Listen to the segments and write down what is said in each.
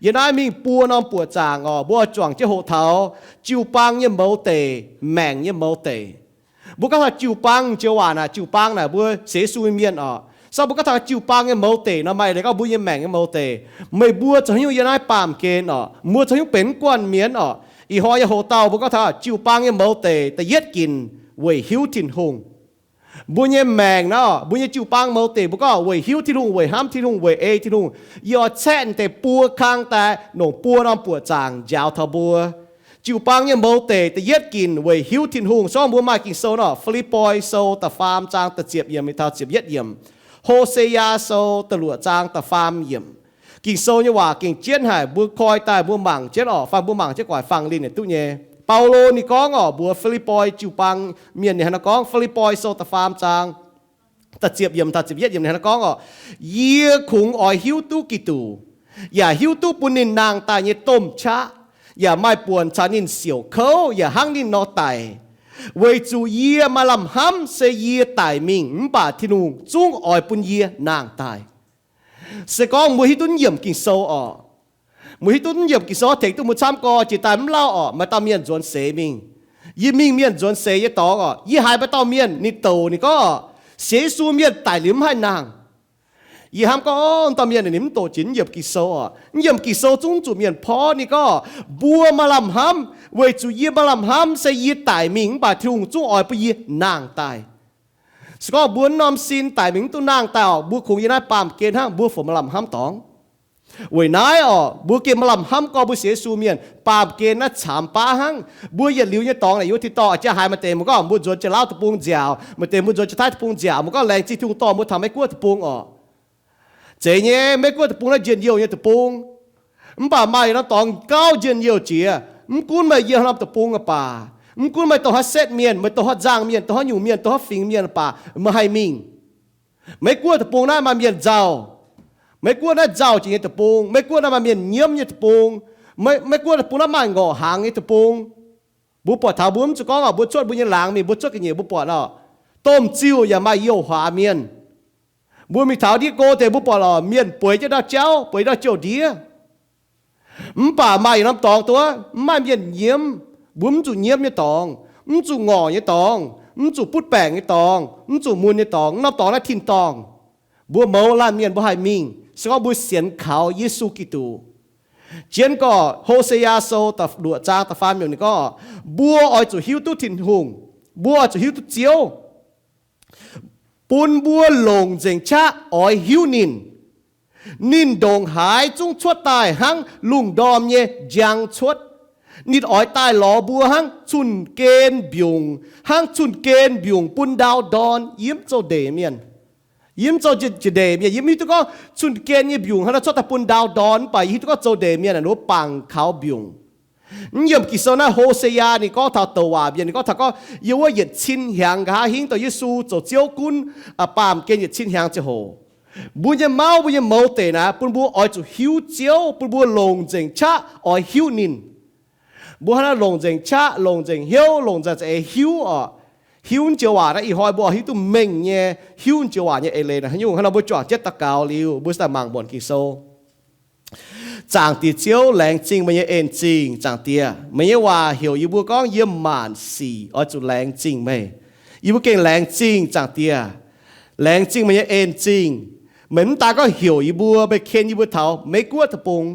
Yiem naaiv mingh buo norm buoqc zaangc orqc, mbuo oix juangc jienv hoqc taux jiu-baang nyei mouz deic, maengc nyei mouz deic. Mbuo gorngv taux jiu-baang joux waac naaic, jiu-baang naaic mbuo sienx Yesu nyei mienh orqc. Sou mbuo gorngv taux jiu-baang nyei mouz deic nor, maaih leiz gorngv mbuo nyei maengc nyei mouz deic. Meih mbuo zoux haaix nyungc yiem naaiv baamh gen orqc? Mbuo zoux haaix nyungc benx mv guanh mienh orqc? Ih hnoi nyei hoc dauh mbuo gorngv taux jiu-baang nyei mouz deic da'yietv ginc weic hiuv Tin-Hungh. Mbuo nyei maengc nor, mbuo nyei jiu-baang mouz deic mbuo gorngv weic hiuv Tin-Hungh, weic hnamv Tin-Hungh, weic ei Tin-Hungh. Yie oix caeqv deix buo kang daaih, longc buo norm buoqc zaangc njaaux taux mbuo. Jiu-baang nyei mouz deic da'yietv ginc weic hiuv Tin-Hungh. Sou mbuo maaih Ging-Sou nor, Fi^lipv^poi Sou da'faam zaang da'ziepc yiemc mingh taux ziepc yietv yiemc. Ho^se^yaa Sou da'luoqc zaang da'faam yiemc. Ging-Sou nyei waac gengh jienv haic, mbuo koi daaih mbuo mangc jienv orqc, fai mbuo mangc jienv guaix fangx linh yaac duqv nyei. Baulo ninh gorngv orqc, mbuox Fi^lipv^poi jiu-baang mienh ninh hnangv naaiv gorngv, Fi^lipv^poi Sou da'faam zaang da'ziepc yiemc taux ziepc yietv yiemc ninh hnangv naaiv gorngv orqc, yie kungx oix hiuv duqv Giduc, yaac hiuv duqv bun ninh nangh daaih nyei domh qaqv, yaac maaih buonc caux ninh siouc kouv yaac hnangv ninh nor daic. Weic zuqc yie maaih lamh hnamv se yie daic mingh, mv baac Tin-Hungh zungv oix bun yie nangh daaih. Se gorngv mbuo hiuv duqv yiemc Ging-Sou orqc, mbuo hiuv duqv yiemc Ging-Sou tengx duqv mbuo camv gorx jiex daaih mv lauh orqc, maaih dauh mienh nzuonx seix mingh. Yie mingh mienh nzuonx seix nyei dorngx orqc, yie haiz maaih dauh mienh ninh douc ninh gorngv orqc, sienx Yesu mienh daic liuz mv haih nangh. Yie hnamv gorngv, o, dauh mienh ninh mv doqc jiex mv yiemc Ging-Sou orqc. Mv yiemc Ging-Sou zungv zuqc mienh porv ninh gorngv, mbuo maaih lamh hnamv, weic zuqc yie maaih lamh hnamv se yie daic mingh mv baac Tin-Hungh zungv oix bun yie nangh daaih. Se gorngv mbuo norm sin daic mingh mv duqv nangh daaih orqc, mbuo kungx yiem naaiv baamh gen hnangv, mbuo fungc maaih lamh hnamv dorngx. Weic naaiv orqc, mbuo gengh maaih lamh hnamv gorngv mbuo sienx Yesu mienh, baamh gen naaiv caamx baav hnangv. Mbuo yietc liuz nyei dorngx naaic, yie wuov tin-dorngh jaa haiz maaih deix mbuo gorngv mbuo nzuonx Janx-Lauv deic-bung nziaauc, maaih deix mbuo nzuonx Janx-Taiv deic-bung nziaauc, mbuo gorngv laengz zingh Tin-Hungh dorh mbuo taux Meiv-Guoqv deic-bung orqc. Zeiz nyei, Meiv-Guoqv deic-bung naaiv njien-youh nyei deic-bung. Mv baac maaih norm dorngx gauh njien-youh jiex. Mv gunv meih yiem haaix norm deic-bung baac, mv gunv meih dongh haaix setv mienh, meih dongh haaix nzangc mienh, dongh haaix nyungc mienh, dongh haaix fingx mienh baac, meih haih mingh. Meiv-Guoqv deic-bung naaiv maaih mienh nzauh. Meiv-Guoqv naaiv nzauh jiex nyei deic-bung. Meiv-Guoqv naaiv maaih mienh nyiemv nyei deic-bung. Meiv-Guoqv deic-bung naaiv maaih ngorc hnaangx nyei deic-bung. Mbuo buatc taux mbuo mv zuqc gorngv orqc, mbuo cuotv mbuo nyei laangz mingh, mbuo cuotv ga'nyiec mbuo buatc orqc, domh ziuh yaac maaih youh huaax mienh. Mbuo mingh taux ndiev go deix mbuo buatc orqc, mienh bueix jienv ndau jauv, bueix ndau jouh ndiev. Mv baac maaih yietc norm dorngx duqv mv maaih mienh nyiemv. Mbuo mv zuqc nyiemv nyei dorngx, mv zuqc ngorc nyei dorngx, mv zuqc butv baengc nyei dorngx, mv zuqc mun nyei dorngx. Norm dorngx naaiv tin-dorngh. Mbuo mouz laanh mienh mbuo haih mingh se gorngv mbuo sienx kaux Yesu Giduc. Jienv gorqv Ho^se^yaa Sou da'luoqc zaang da'faam yiemc ninh gorngv, mbuo oix zuqc hiuv duqv Tin-Hungh, mbuo oix zuqc hiuv duqv Ziouv, bun mbuo longc nzengc qaqv oix hiuv ninh. Ninh ndongc haaix zungv cuotv daaih hnangv lungh ndorm nyei njang cuotv. Ninh oix daaih lorz mbuo hnangv cun-gen mbiungc, hnangv cun-gen mbiungc bun ndau ndorn. Yie mv zoux ndeic mienh, yie mv zoux jiex ndeic mienh, yie mv hiuv duqv gorngv cun-gen nyei mbiungc hnangv naaiv cuotv daaih bun ndau ndorn, mv baac yie hiuv duqv gorngv zoux ndeic mienh naaic ninh mbuo bangc kaux mbiungc. Mv yiemc Ging-Sou naaiv Ho^se^yaa ninh gorngv taux douc waac mienh, ninh gorngv taux gorngv yiem wuov yietc cin hnyangx nqa'haav hingv dorh Yesu zoux Ziouv gunv, baamh gen yietc cin hnyangx ziangh hoc, mbuo nyei mauv, mbuo nyei mouz deic naaic bun mbuo oix zuqc hiuv Ziouv, bun mbuo longc nzengc qaqv oix hiuv ninh. Mbuo hnangv naaiv longc nzengc qaqv, longc nzengc hnyouv, longc nzengc za'eix hiuv orqc. Hiuv joux waac naaiv ih hnoi mbuo hiuv duqv mengh nyei, hiuv joux waac nyei eix leiz naaiv haaix nyungc. Hnangv nor mbuo juangc jienv daux gaux liuz, mbuo daaih mangc muonc Ging-Sou. Zaangc Diex Ziouv, laengz zingh meih nyei en zingh. Zaangc Diex, meih nyei waac heuc yie mbuo gorngv yiem maanc sic oix zuqc laengz zingh meih. Yie mbuo gengh laengz zingh Zaangc Diex. Laengz zingh meih nyei en zingh. Meih mv daaih gorngv heuc yie mbuo, meih ken yie mbuo taux Meiv Guoqv deic-bung.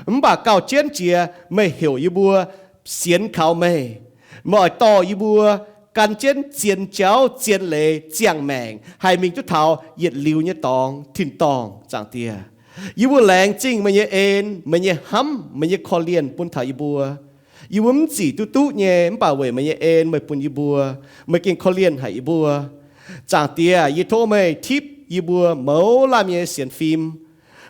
Mv baac gauh jienv jiex meih heuc yie mbuo sienx kaux meih. Meih oix dorh yie mbuo gan jienv zien jauv, zien leiz, ziangh maengc haih mingh duqv taux yietc liuz nyei dorngx tin-dorngh, Zaangc Diex. Yie mbuo laengz zingh meih nyei en, meih nyei hnamv, meih nyei korv-lienh bun taux yie mbuo. Yie mbuo mv zic duqv duqv nyei, mv baac weic meih nyei en meih bun yie mbuo, meih gengh korv-lienh haic yie mbuo. Zaangc Diex, yie tov meih tipv yie mbuo mouz laanh nyei sienx fim,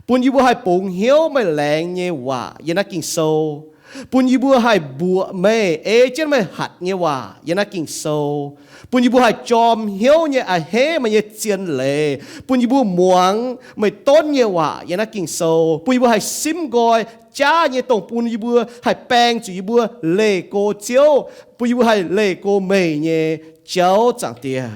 bun yie mbuo haih bungx hnyouv meih laengz nyei waac yiem naaiv Ging-Sou, bun yie mbuo haih mbuoqc meih, ei jienv meih hatc nyei waac yiem naaiv Ging-Sou, bun yie mbuo haih jorm hnyouv nyei a'hneiv meih nyei zien leiz, bun yie mbuo muangx meih donv nyei waac yiem naaiv Ging-Sou, bun yie mbuo haih simv nqoi jaav nyei, dongh bun yie mbuo haih baeng zuqc yie mbuo leih go Ziouv, bun yie mbuo haih leih go meih nyei jauv, Zaangc Diex.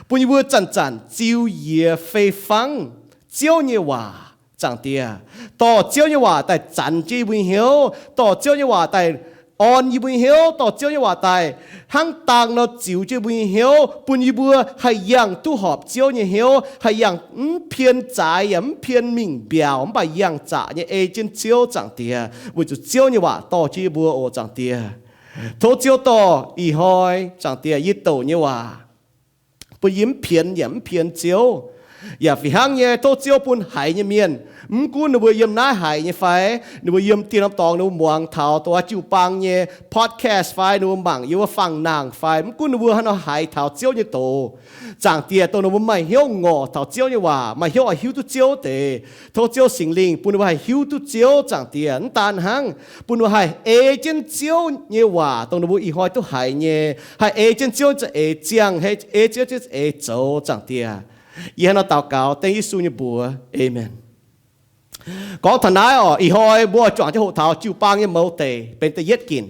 Bun yie mbuo zanc-zanc ziux yie fei fangv Ziouv nyei waac. Zaangc Diex, dorh Ziouv nyei waac daaih zanc jienv yie mbuo nyei hnyouv, dorh Ziouv nyei waac daaih orn yie mbuo nyei hnyouv, dorh Ziouv nyei waac daaih hnangv dang nor ziux jienv yie mbuo nyei hnyouv, bun yie mbuo haih yangh duqv horpc Ziouv nyei hnyouv, haih yangh mv pien zaaix yaac mv pien mingh mbiaauc, mv baac yangh zaqc nyei ei jienv Ziouv. Zaangc Diex, weic zuqc Ziouv nyei waac dorh jienv yie mbuo oc. Zaangc Diex, tov Ziouv dorh ih hnoi, Zaangc Diex, yie douc nyei waac bun yie mv pienx yaac mv pien Ziouv. Yaac fih hnangv nyei, tov Ziouv bun haiz nyei mienh, mv gunv ninh mbuo yiem naaiv haiz nyei fai, ninh mbuo yiem dieh norm dorngx ninh mbuo muangx taux dongh jiu-baang nyei podcast fai ninh mbuo mangc yiem wuov fangx-nangh fai, mv gunv ninh mbuo haaix nor haiz taux Ziouv nyei doz, Zaangc Diex, dongh ninh mbuo maaih hnyouv ngorc taux Ziouv nyei waac, maaih hnyouv oix hiuv duqv Ziouv deix. Tov Ziouv Singx Lingh bun ninh mbuo haih hiuv duqv Ziouv, Zaangc Diex. Mv daan hnangv, bun ninh mbuo haih ei jienv Ziouv nyei waac, dongh ninh mbuo ih hnoi duqv haiz nyei, haih ei jienv Ziouv nyei za'eix ziangh, ei jienv Ziouv nyei za'eix zoux, Zaangc Diex. Yie hnangv naaiv daux gaux dengv Yesu nyei mbuox. Aamen. Gorngv taux naaiv oc, ih hnoi mbuo juangc jienv hoqc taux jiu-baang nyei mouz deic benx da'yietv ginc,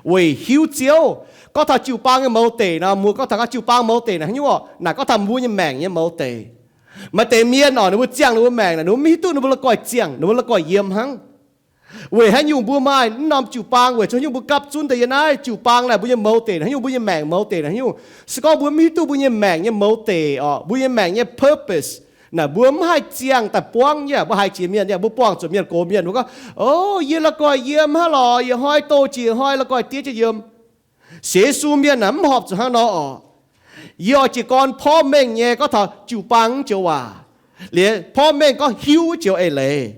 weic hiuv Ziouv. Gorngv taux jiu-baang nyei mouz deic nor, mbuo gorngv taux jiu-baang mouz deic naaic haaix nyungc oc? Naaic gorngv taux mbuo nyei maengc nyei mouz deic. Maaih deix mienh oc, ninh mbuo ziangh ninh mbuo maengc naaic, ninh mbuo mv hiuv duqv ninh mbuo la'guaih ziangh, ninh mbuo la'guaih yiem hnangv. Weic haaix nyungc mbuo maaih naaiv norm jiu-baang? Weic zuqc haaix nyungc mbuo gapv zunv daaih yiem naaiv jiu-baang naaic, mbuo nyei mouz deic naaic haaix nyungc, mbuo nyei maengc mouz deic naaic haaix nyungc? Se gorngv mbuo mv hiuv duqv mbuo nyei maengc nyei mouz deic oc, mbuo nyei maengc nyei purpose naaic, mbuo mv haih ziangh daaih buangv nyei, mbuo haiz jiex mienh nyei, mbuo buangh zuqc mienh gox mienh, mbuo gorngv, O, yie la'guaih yiem hnangv lorqc, yietc hnoi douz jiex hnoi la'guaih diev jienv yiem. Sienx Yesu mienh naaic mv horpc zuqc hnangv nor oc. Yie oix jiez gorn porv mengh nyei gorngv taux jiu-baang wuov joux waac, liuz porv mengh gorngv hiuv wuov joux eix leiz.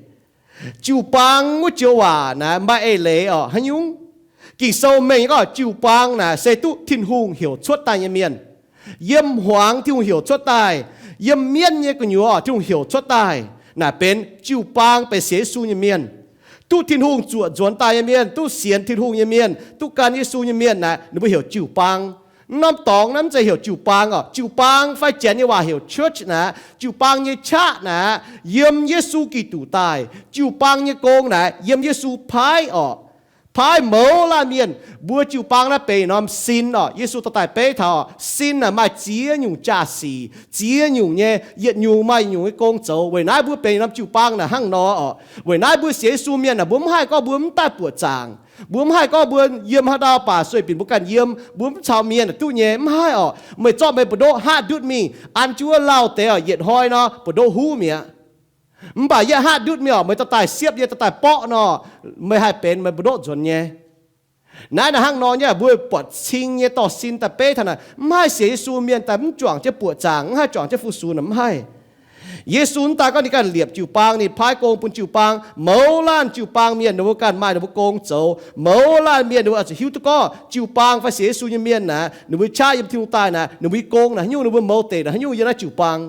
Jiu-baang wuov joux waac naaic maaih eix leiz oc. Haaix nyungc? Ging-Sou mengh nyei gorngv jiu-baang naaic se duqv Tin-Hungh heuc cuotv daaih nyei mienh. Yiem hmuangx Tin-Hungh heuc cuotv daaih, yiem mienv nyei gu'nyuoz Tin-Hungh heuc cuotv daaih, naaic benx jiu-baang, benx sienx Yesu nyei mienh. Duqv Tin-Hungh zuoqc nzuonx daaih nyei mienh, duqv sienx Tin-Hungh nyei mienh, duqv gan Yesu nyei mienh naaic, ninh mbuo heuc jiu-baang. Mv norm dorngx naaiv mv zeiz heuc jiu-baang oc. Jiu-baang fai Janx nyei waac heuc church naaic, jiu-baang nyei qaqv naaic, yiem Yesu Giduc daaih. Jiu-baang nyei gong naaic yiem Yesu paaiv oc. Paaiv mouz laanh mienh. Mbuo jiu-baang naaiv benx norm sin oc. Yesu dorh daaih beiv taux sin naaic maaih ziex nyungc jaa-sic, ziex nyungc nyei, yietc nyungc maaih nyungc nyei gong zoux. Weic naaiv mbuo benx norm jiu-baang naaic hnangv nor oc. Weic naaiv mbuo sienx Yesu mienh naaic, mbuo mv haih gorngv mbuo mv daaih buoqc zaangc. Mbuo mv haih gorngv mbuo yiem haaix dauh baac sueih binc mbuo ganh yiem, mbuo mv caux mienh duqv nyei, mv haih oc. Meih zorqv meih mbu'ndoqv haav ndutv mingh an jienv wuov lauh deix oc, yietc hnoi nor mbu'ndoqv huv mi'aqv. Mv baac yie haav ndutv mingh oc, meih dorh daaih siepv, yie dorh daaih borqv nor, meih haih benx meih mbu'ndoqv nzuonx nyei. Naaiv naaic hnangv nor nyei, mbuo buatc cing nyei dorh sin daaih beiv taux naaic, mv haih sienx Yesu mienh daaih mv juangc jienv buoqc zaangc, mv haih juangc jienv fu-sux naaic, mv haih. Yesu mv daaih gorngv ninh ganh liepc jiu-baang, ninh paaiv gong bun jiu-baang, mouz laanh jiu-baang mienh ninh mbuo ganh maaih ninh mbuo gong zoux. Mouz laanh mienh ninh mbuo oix zuqc hiuv duqv gorngv jiu-baang fai sienx Yesu nyei mienh naaic, ninh mbuo qaqv yiem Tin-Hungh daaih naaic, ninh mbuo nyei gong naaic haaix nyungc, ninh mbuo mouz deic naaic haaix nyungc yiem naaiv jiu-baang.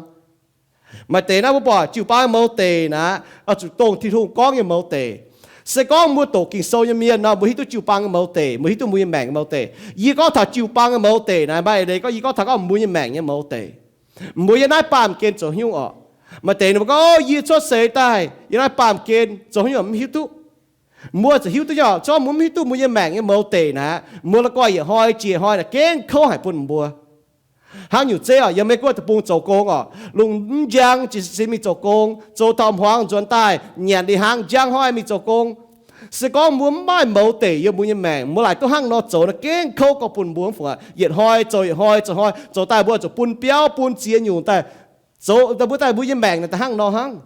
Maaih deix naaiv mbuo buatc jiu-baang mouz deic naaic, oix zuqc dongh Tin-Hungh gorngv nyei mouz deic. Se gorngv mbuo doqc Ging-Sou nyei mienh nor, mbuo hiuv duqv jiu-baang nyei mouz deic, mbuo hiuv duqv mbuo nyei maengc nyei mouz deic. Yie gorngv taux jiu-baang nyei mouz deic naaic, maaih eix leiz gorngv yie gorngv taux gorngv mbuo nyei maengc nyei mouz deic. Mbuo yiem naaiv baamh gen zoux haaix nyungc oc? Maaih deix ninh mbuo gorngv, O, yie cuotv seix daaih yiem naaiv baamh gen zoux haaix nyungc mv hiuv duqv. Mbuo zuqc hiuv duqv nyei oc, zorqv mbuo mv hiuv duqv mbuo nyei maengc nyei mouz deic naaic, mbuo la'guaih yietc hnoi jiex hnoi naaic gengh kouv haic bun mbuo. Hnangv nyungc zeiv oc, yiem Meiv Guoqv deic-bung zoux gong oc, lungh mv njang jiez sin mingh zoux gong, zoux taux hmuangx nzuonx daaih nyanc li hnangv njang hnoi mingh zoux gong. Se gorngv mbuo mv maaih mouz deic yiem mbuo nyei maengc, mbuo laaic duqv hnangv nor zoux naaic gengh kouv gorqv bun mbuo mv fungc aqv. Yietc hnoi zoux yietc hnoi zoux hnoi, zoux daaih mbuo zuqc bun biauv bun ziex nyungc daaih zoux daaih mbuo daaih mbuo nyei maengc naaic daaih hnangv nor hnangv.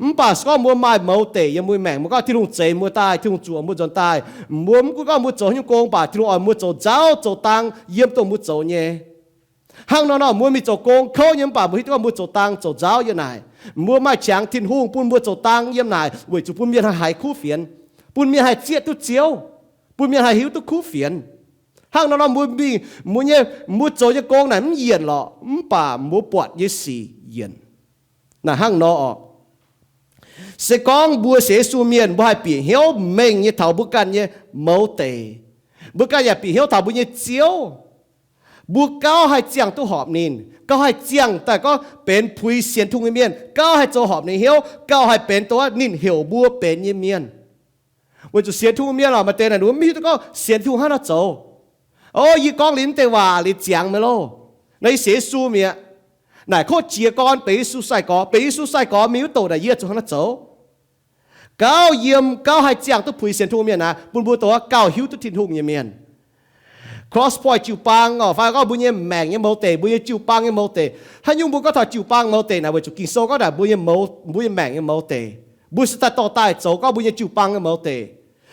Mv baac se gorngv mbuo maaih mouz deic yiem mbuo nyei maengc, mbuo gorngv Tin-Hungh zeix mbuo daaih, Tin-Hungh zuoqc mbuo nzuonx daaih, mbuo mv gunv gorngv mbuo zoux haaix nyungc gong baac Tin-Hungh oix mbuo zoux nzauh zoux dang yiem dongh mbuo zoux nyei. Hnangv nor nor mbuo mingh zoux gong kouv nyei mv baac mbuo hiuv duqv gorngv mbuo zoux dang zoux nzauv yiem naaic. Mbuo maaih qangx Tin-Hungh bun mbuo zoux dang yiem naaic weic zuqc bun mienh haih haiz kuv fienx, bun mienh haih zieqv duqv Ziouv, bun mienh haih hiuv duqv kuv fienx. Hnangv nor nor mbuo mingh, mbuo nyei, mbuo zoux nyei gong naaic mv yienc lorqc, mv baac mbuo buatc nyei sic yienc. Naaic hnangv nor oc. Se gorngv mbuo sienx Yesu mienh, mbuo haih bieqc hnyouv mengh nyei taux mbuo ganh nyei mouz deic. Mbuo ganh yaac bieqc hnyouv taux mbuo nyei Ziouv. Mbuo gauh haih ziangh duqv horpc ninh, gauh haih ziangh daaih gorngv benx puix sienx Tin-Hungh nyei mienh, gauh haih zoux horpc ninh hnyouv, gauh haih benx dongh wuov ninh heuc mbuo benx nyei mienh. Weic zuqc sienx Tin-Hungh mienh oc, maaih deix naaic ninh mbuo mv hiuv duqv gorngv sienx Tin-Hungh hnangv haaix nor zoux. O, yie gorngv liuz mv deix waac liuz ziangx meih loh. Naaiv yie sienx Yesu mi'aqv. Naaic kov jiez gorn benx Yesu sai-gorx, benx Yesu sai-gorx mingh wuov douc naaic yie zuqc hnangv haaix nor zoux. Gauh yiem, gauh haih ziangh duqv puix sienx Tin-Hungh mienh naaic, bun mbuo dongh gauh hiuv duqv Tin-Hungh nyei mienh. Cross point jiu-baang oc, fai gorngv mbuo nyei maengc nyei mouz deic, mbuo nyei jiu-baang nyei mouz deic. Haaix nyungc mbuo gorngv taux jiu-baang mouz deic naaic, weic zuqc Ging-Sou gorngv naaic mbuo nyei mouz, mbuo nyei maengc nyei mouz deic, mbuo se daaih dorh daaih zoux gorngv mbuo nyei jiu-baang nyei mouz deic.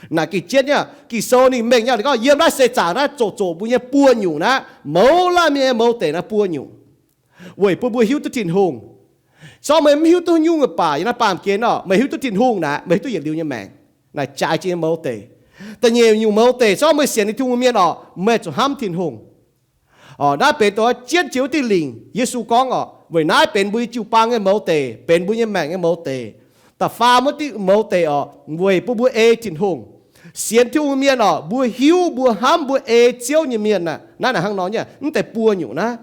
Naaic gengh jienv nyei, Ging-Sou ninh mengh nyei, ninh gorngv yiem naaiv seix zaangc naaiv zoqc zoqc mbuo nyei buo nyungc naaiv, mouz laanh mienh nyei mouz deic naaiv buo nyungc, weic bun mbuo hiuv duqv Tin-Hungh. Se gorngv meih mv hiuv duqv nyungc baac, yiem naaiv baamh gen orqc, meih hiuv duqv Tin-Hungh naaic, meih hiuv duqv yietc liuz nyei maengc. Naaic jaaix jiex nyei mouz deic. Da'nyeic nyungc mouz deic, se gorngv meih sienx Tin-Hungh mienh orqc, meih zuqc hnamv Tin-Hungh. Orqc, naaiv benx dongh jienv jiex wuov diuh lingc. Yesu gorngv orqc, weic naaiv benx mbuo nyei jiu-baang nyei mouz deic, benx mbuo nyei maengc nyei mouz deic. Da'faam wuov diuh mouz deic orqc, weic bun mbuo ei Tin-Hungh. Sienx Tin-Hungh mienh orqc, mbuo hiuv, mbuo hnamv, mbuo ei Ziouv nyei mienh naaic, naaiv naaic hnangv nor nyei, mv deix buo nyungc naaiv.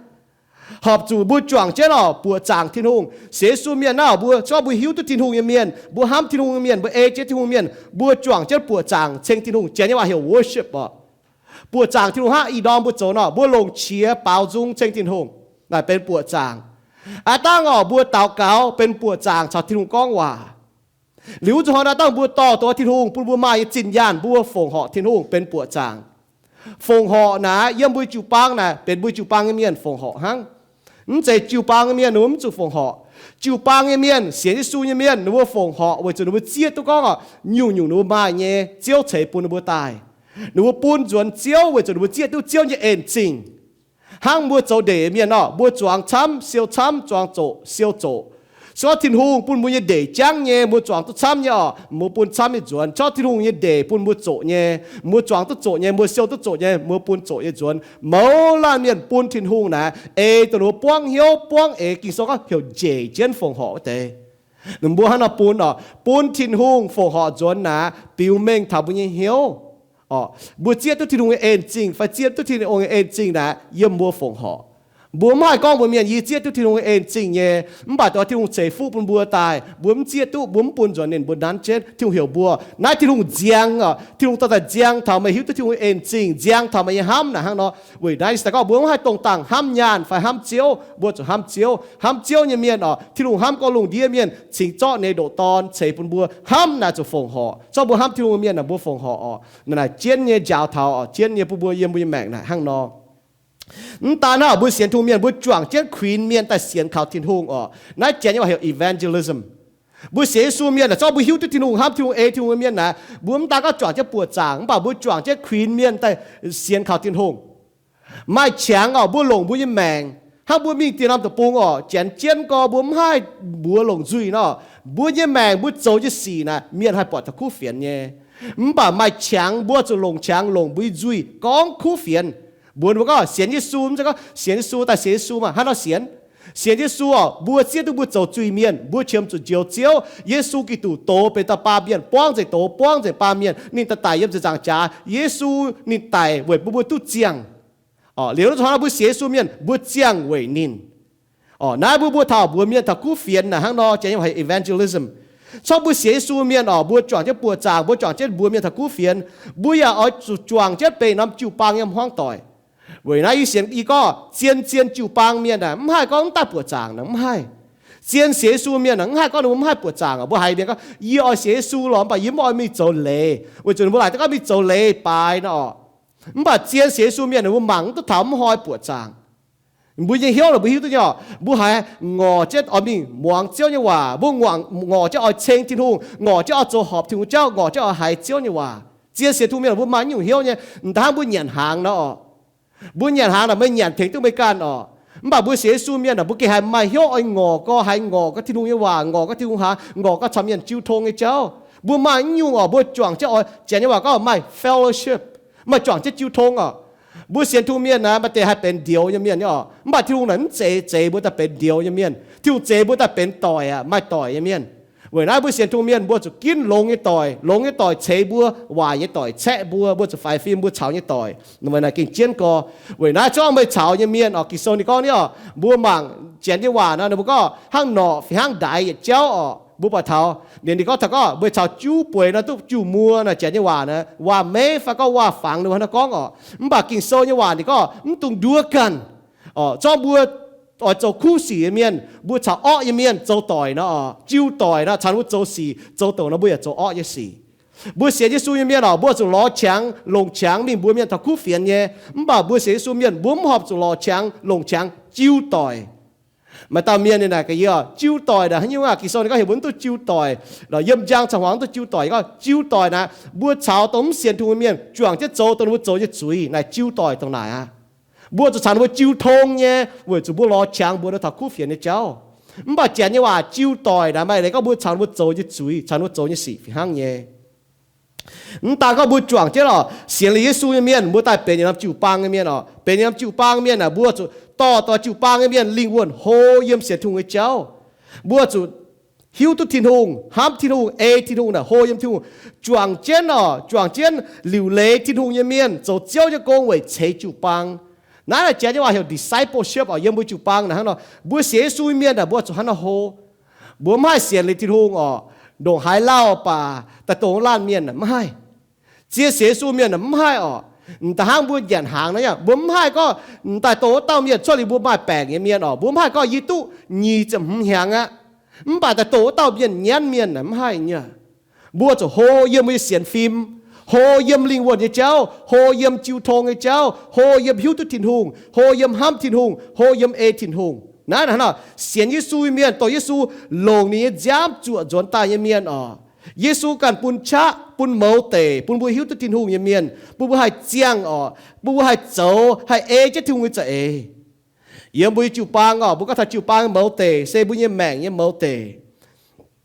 Horpc zuqc mbuo juangc jienv orqc, buoqc zaangc Tin-Hungh. Sienx Yesu mienh naaiv orqc, mbuo, se gorngv mbuo hiuv duqv Tin-Hungh nyei mienh, mbuo hnamv Tin-Hungh nyei mienh, mbuo ei jienv Tin-Hungh mienh, mbuo juangc jienv buoqc zaangc ceng Tin-Hungh, janx nyei waac heuc worship orqc. Buoqc zaangc Tin-Hungh hnangv ih ndorm mbuo zoux nor, mbuo longc qiex baaux nzung ceng Tin-Hungh. Naaic benx buoqc zaangc. Aav dangh orqc, mbuo daux gaux benx buoqc zaangc caux Tin-Hungh gorngv waac. Liuz zuqc hnoi naaiv dangh mbuo dorh dongh Tin-Hungh bun mbuo maaih nyei zinh nyaanh, mbuo fongc horc Tin-Hungh benx buoqc zaangc. Fongc horc naaic yiem mbuo jiu-baang naaic benx mbuo jiu-baang nyei mienh fongc horc hnangv. Mv zeiz jiu-baang nyei mienh ninh mbuo mv zuqc fongc horc. Jiu-baang nyei mienh, sienx Yesu nyei mienh, ninh mbuo fongc horc weic zuqc ninh mbuo zieqv duqv gorngv orqc, nyungc-nyungc ninh mbuo maaih nyei Ziouv ceix bun ninh mbuo daaih. Ninh mbuo bun nzuonx Ziouv weic zuqc ninh mbuo zieqv duqv Ziouv nyei en zingh. Hnangv mbuo zoux ndeic mienh orqc, mbuo zuangx camv, siou camv, zuangx zoqc, siou zoqc. Se gorngv Tin-Hungh bun mbuo nyei ndeic jangv nyei, mbuo zuangx duqv camv nyei orqc, mbuo bun camv nyei nzuonx. Se gorngv Tin-Hungh nyei ndeic bun mbuo zoqc nyei, mbuo zuangx duqv zoqc nyei, mbuo siou duqv zoqc nyei, mbuo bun zoqc nyei nzuonx. Mouz laanh mienh bun Tin-Hungh naaic, ei dongh ninh mbuo buangv hnyouv buangv eix, Ging-Sou gorngv heuc njeic jienv fongc horc wuov deix. Ninh mbuo hnangv nor bun orqc, bun Tin-Hungh fongc horc nzuonx naaic, biux mengh taux mbuo nyei hnyouv. Orqc, mbuo zieqv duqv Tin-Hungh nyei en zingh fai zieqv duqv Tin-Hungh nyei en zingh naaic, yiem mbuo fongc horc. Mbuo mv haih gorngv mbuox mienh, yie zieqv duqv Tin-Hungh nyei en zingh nyei, mv baac dongh Tin-Hungh ceix fuqv bun mbuo daaih, mbuo mv zieqv duqv, mbuo mv bun nzuonx ninh, mbuo nanv jienv, Tin-Hungh heuc mbuo. Naaiv Tin-Hungh nziang orqc, Tin-Hungh dorh daaih nziang taux meih hiuv duqv Tin-Hungh nyei en zingh, nziang taux meih nyei hnamv naaic hnangv nor. Weic naaiv se gorngv mbuo mv haih dongh dangh hnamv nyaanh fai hnamv Ziouv, mbuo zuqc hnamv Ziouv. Hnamv Ziouv nyei mienh orqc, Tin-Hungh hnamv gorngv lungh ndiev mienh cingx zorqv ninh nyei ndoqc Dorn ceix bun mbuo. Hnamv naaic zuqc fongc horc. Zorqv mbuo hnamv Tin-Hungh mienh naaic mbuo fongc horc orqc. Naaic jienv nyei njaaux taux orqc, jienv nyei bun mbuo yiem mbuo nyei maengc naaic hnangv nor. Mv daan hnangv, mbuo sienx Tin-Hungh mienh mbuo juangc jienv kuinx mienh daaih sienx kaux Tin-Hungh orqc. Naaiv janx nyei waac heuc evangelism. Mbuo sienx Yesu mienh naaic, zorqv mbuo hiuv duqv Tin-Hungh, hnamv Tin-Hungh, ei Tin-Hungh nyei mienh naaic, mbuo mv daan gorngv juangc jienv buoqc zaangc, mv baac mbuo juangc jienv kuinx mienh daaih sienx kaux Tin-Hungh. Maaih qangx orqc, mbuo longc mbuo nyei maengc, hnangv mbuo mingh dieh norm deic-bung orqc, janx jienv gorx mbuo mv haih mbuox longc nzuih nor, mbuo nyei maengc mbuo zoux nyei sic naaic mienh haih buatc taux kuv fienx nyei. Mv baac maaih qangx mbuo zuqc longc qangx longc mbuo nyei nzuih gorngv kuv fienx. Mbuox mbuo gorngv sienx Yesu, mv zeiz gorngv sienx Yesu daaih sienx Yesu maah, hnangv nor sienx. Sienx Yesu orqc, mbuo zieqv duqv mbuo zoux zuiz-mienh, mbuo qiemx zuqc njoux Ziouv. Yesu Giduc dox benx dauh baamh mienh, buangv nzengc dox, buangv nzengc baamh mienh, ninh daaih daic yiem ziepc nzaangc jaax. Yesu ninh daic weic bun mbuo duqv ziangh. Liuz hnangv zuqc hnangv mbuo sienx Yesu mienh, mbuo ziangh weic ninh. Orqc, naaiv mbuo mbuo taux mbuox mienh taux kuv fienx naaic hnangv nor, janx nyei waac heuc evangelism. Corc mbuo sienx Yesu mienh orqc, mbuo juangc jienv buoqc zaangc, mbuo juangc jienv mbuox mienh taux kuv fienx, mbuo yaac oix zuqc juangc jienv benx norm jiu-baang yiem hmuangv doic. Weic naaiv yie sienx, yie gorngv zien-zien jiu-baang mienh aah, mv haih gorngv mv daaih buoqc zaangc nor, mv haih. Zien sienx Yesu mienh aah, mv haih gorngv ninh mbuo mv haih buoqc zaangc orqc. Mbuo haiz mienh gorngv, yie oix sienx Yesu lorqc, mv baac yie mv oix mingh zoux leiz, weic zuqc ninh mbuo laaic daaih gorngv mingh zoux leiz baaix nor orqc. Mv baac zien sienx Yesu mienh ninh mbuo mangc mv duqv taux mv hnoi buoqc zaangc. Mbuo nyei hnyouv naaic mbuo hiuv duqv nyei orqc, mbuo haiz ngorc jienv oix mingh muangx Ziouv nyei waac, mbuo ngorc jienv oix ceng Tin-Hungh, ngorc jienv oix zoux horpc Tin-Hungh jauv, ngorc jienv oix haiz Ziouv nyei waac. Zien sienx Tin-Hungh mienh mbuo maaih nyungc hnyouv nyei, da'hnangv mbuo nyanc hnaangx nor orqc. Mbuo nyanc hnaangx naaic meih nyanc tengx duqv meih ganh orqc. Mv baac mbuo sienx Yesu mienh naaic mbuo gengh haiz maaih hnyouv oix ngorc gorx, haiz ngorc gorx Tin-Hungh nyei waac, ngorc gorx Tin-Hungh hnaangx, ngorc gorx caux mienh jiu tong nyei jauv. Mbuo maaih nyungc orqc, mbuo juangc jienv oix, janx nyei waac gorngv maaih fellowship, maaih juangc jienv jiu tong orqc. Mbuo sienx Tin-Hungh mienh naaic maaih deix haih benx ndioux nyei mienh nyei orqc. Mv baac Tin-Hungh naaic mv zeiz zeix mbuo daaih benx ndioux nyei mienh. Tin-Hungh zeix mbuo daaih benx doic aqv, maaih doic nyei mienh. Weic naaiv mbuo sienx Tin-Hungh mienh mbuo zuqc ginv longx nyei doic. Longx nyei doic ceix mbuo, waaic nyei doic caeqv mbuo. Mbuo zuqc faix fim mbuo caux nyei doic. Weic naaiv gengh jienv gorx. Weic naaiv zorqv meih caux nyei mienh orqc, Ging-Sou ninh gorngv nyei orqc, mbuo mangc janx nyei waac nor, ninh mbuo gorngv hnangv norqc fih hnangv ndaix yietc jauv orqc. Mbuo buatc taux ninh, ninh gorngv taux gorngv meih caux juv bueix nor duqv juv muoz naaic, janx nyei waac naaic, waac-meiv fai gorngv waac-fangx ninh mbuo hnangv nor gorngv orqc. Mv baac Ging-Sou nyei waac ninh gorngv mv dungx nduov ganh. Orqc, zorqv mbuo oix zoux kuv sic nyei mienh, mbuo caux orqv nyei mienh zoux doic nor, jiu doic nor, caux ninh mbuo zoux sic zoux douc nor, mbuo yaac zoux orqv nyei sic. Mbuo sienx Yesu nyei mienh oc, mbuo zuqc lorz qangx, longc qangx mingh mbuox mienh taux kuv fienx nyei. Mv baac mbuo sienx Yesu mienh, mbuo mv horpc zuqc lorz qangx, longc qangx jiu doic. Maaih dauh mienh ninh naaic gaax yie, jiu doic naaic haaix nyungc aqv? Ging-Sou ninh gorngv heuc mbuo mv duqv jiu doic. Yiem njang caux hmuangx mv duqv jiu doic. Gorngv jiu doic naaic, mbuo caux dongh mv sienx Tin-Hungh nyei mienh juangc jienv zoux dongh ninh mbuo zoux nyei zuiz, naaic jiu doic dongh naaic aqv. Mbuo zuqc caux ninh mbuo jiu tong nyei, weic zuqc mbuo lorz qangx mbuox ninh taux kuv fienx nyei jauv. Mv baac janx nyei waac jiu doic naaic maaih leiz gorngv mbuo caux ninh mbuo zoux nyei zuiz, caux ninh mbuo zoux nyei sic fih hnangv nyei. Mv daan gorngv mbuo juangc jienv oc, sienx liuz Yesu nyei mienh, mbuo daaih benx yietc norm jiu-baang nyei mienh oc. Benx yietc norm jiu-baang nyei mienh naaic, mbuo zuqc dorh daaih jiu-baang nyei mienh lingh wuonh hlo yiem sienx Tin-Hungh nyei jauv. Mbuo zuqc hiuv duqv Tin-Hungh, hnamv Tin-Hungh, ei Tin-Hungh naaic, hlo yiem Tin-Hungh, juangc jienv oc, juangc jienv liuc leiz Tin-Hungh nyei mienh zoux Ziouv nyei gong weic ceix jiu-baang. Naaiv naaic janx nyei waac heuc discipleship oc. Yiem mbuo jiu-baang naaic hnangv nor, mbuo sienx Yesu nyei mienh naaic, mbuo zuqc hnangv naaiv hlo. Mbuo mv haih sienx liuz Tin-Hungh oc, ndongc haaix lauh baac daaih dongh laanh mienh naaic mv haih. Ziex sienx Yesu mienh naaic mv haih oc. M'daaih hnangv mbuo nyanc hnaangx naaiv, mbuo mv haih gorngv m'daaih dongh wuov dauh mienh cuotv liuz mbuo maaih baengc nyei mienh oc, mbuo mv haih gorngv yie duqv nyic ziepc hmz hnyangx aqv, mv baac daaih dongh wuov dauh mienh nyanv mienh naaic mv haih nyei. Mbuo zuqc hlo yiem mbuo nyei sienx fim, hlo yiem lingh wuonh nyei jauv, hlo yiem jiu tong nyei jauv, hlo yiem hiuv duqv Tin-Hungh, hlo yiem hnamv Tin-Hungh, hlo yiem ei Tin-Hungh. Naaiv naaic hnangv nor, sienx Yesu nyei mienh, dongh Yesu longc ninh nyei nziaamv zuoqc nzuonx daaih nyei mienh oc, Yesu ganh bun qaqv, bun mouz deic, bun mbuo hiuv duqv Tin-Hungh nyei mienh, bun mbuo haih ziangh oc, bun mbuo haih zoux, haih ei jienv Tin-Hungh nyei za'eix. Yiem mbuo nyei jiu-baang oc, mbuo gorngv taux jiu-baang nyei mouz deic se mbuo nyei maengc nyei mouz deic.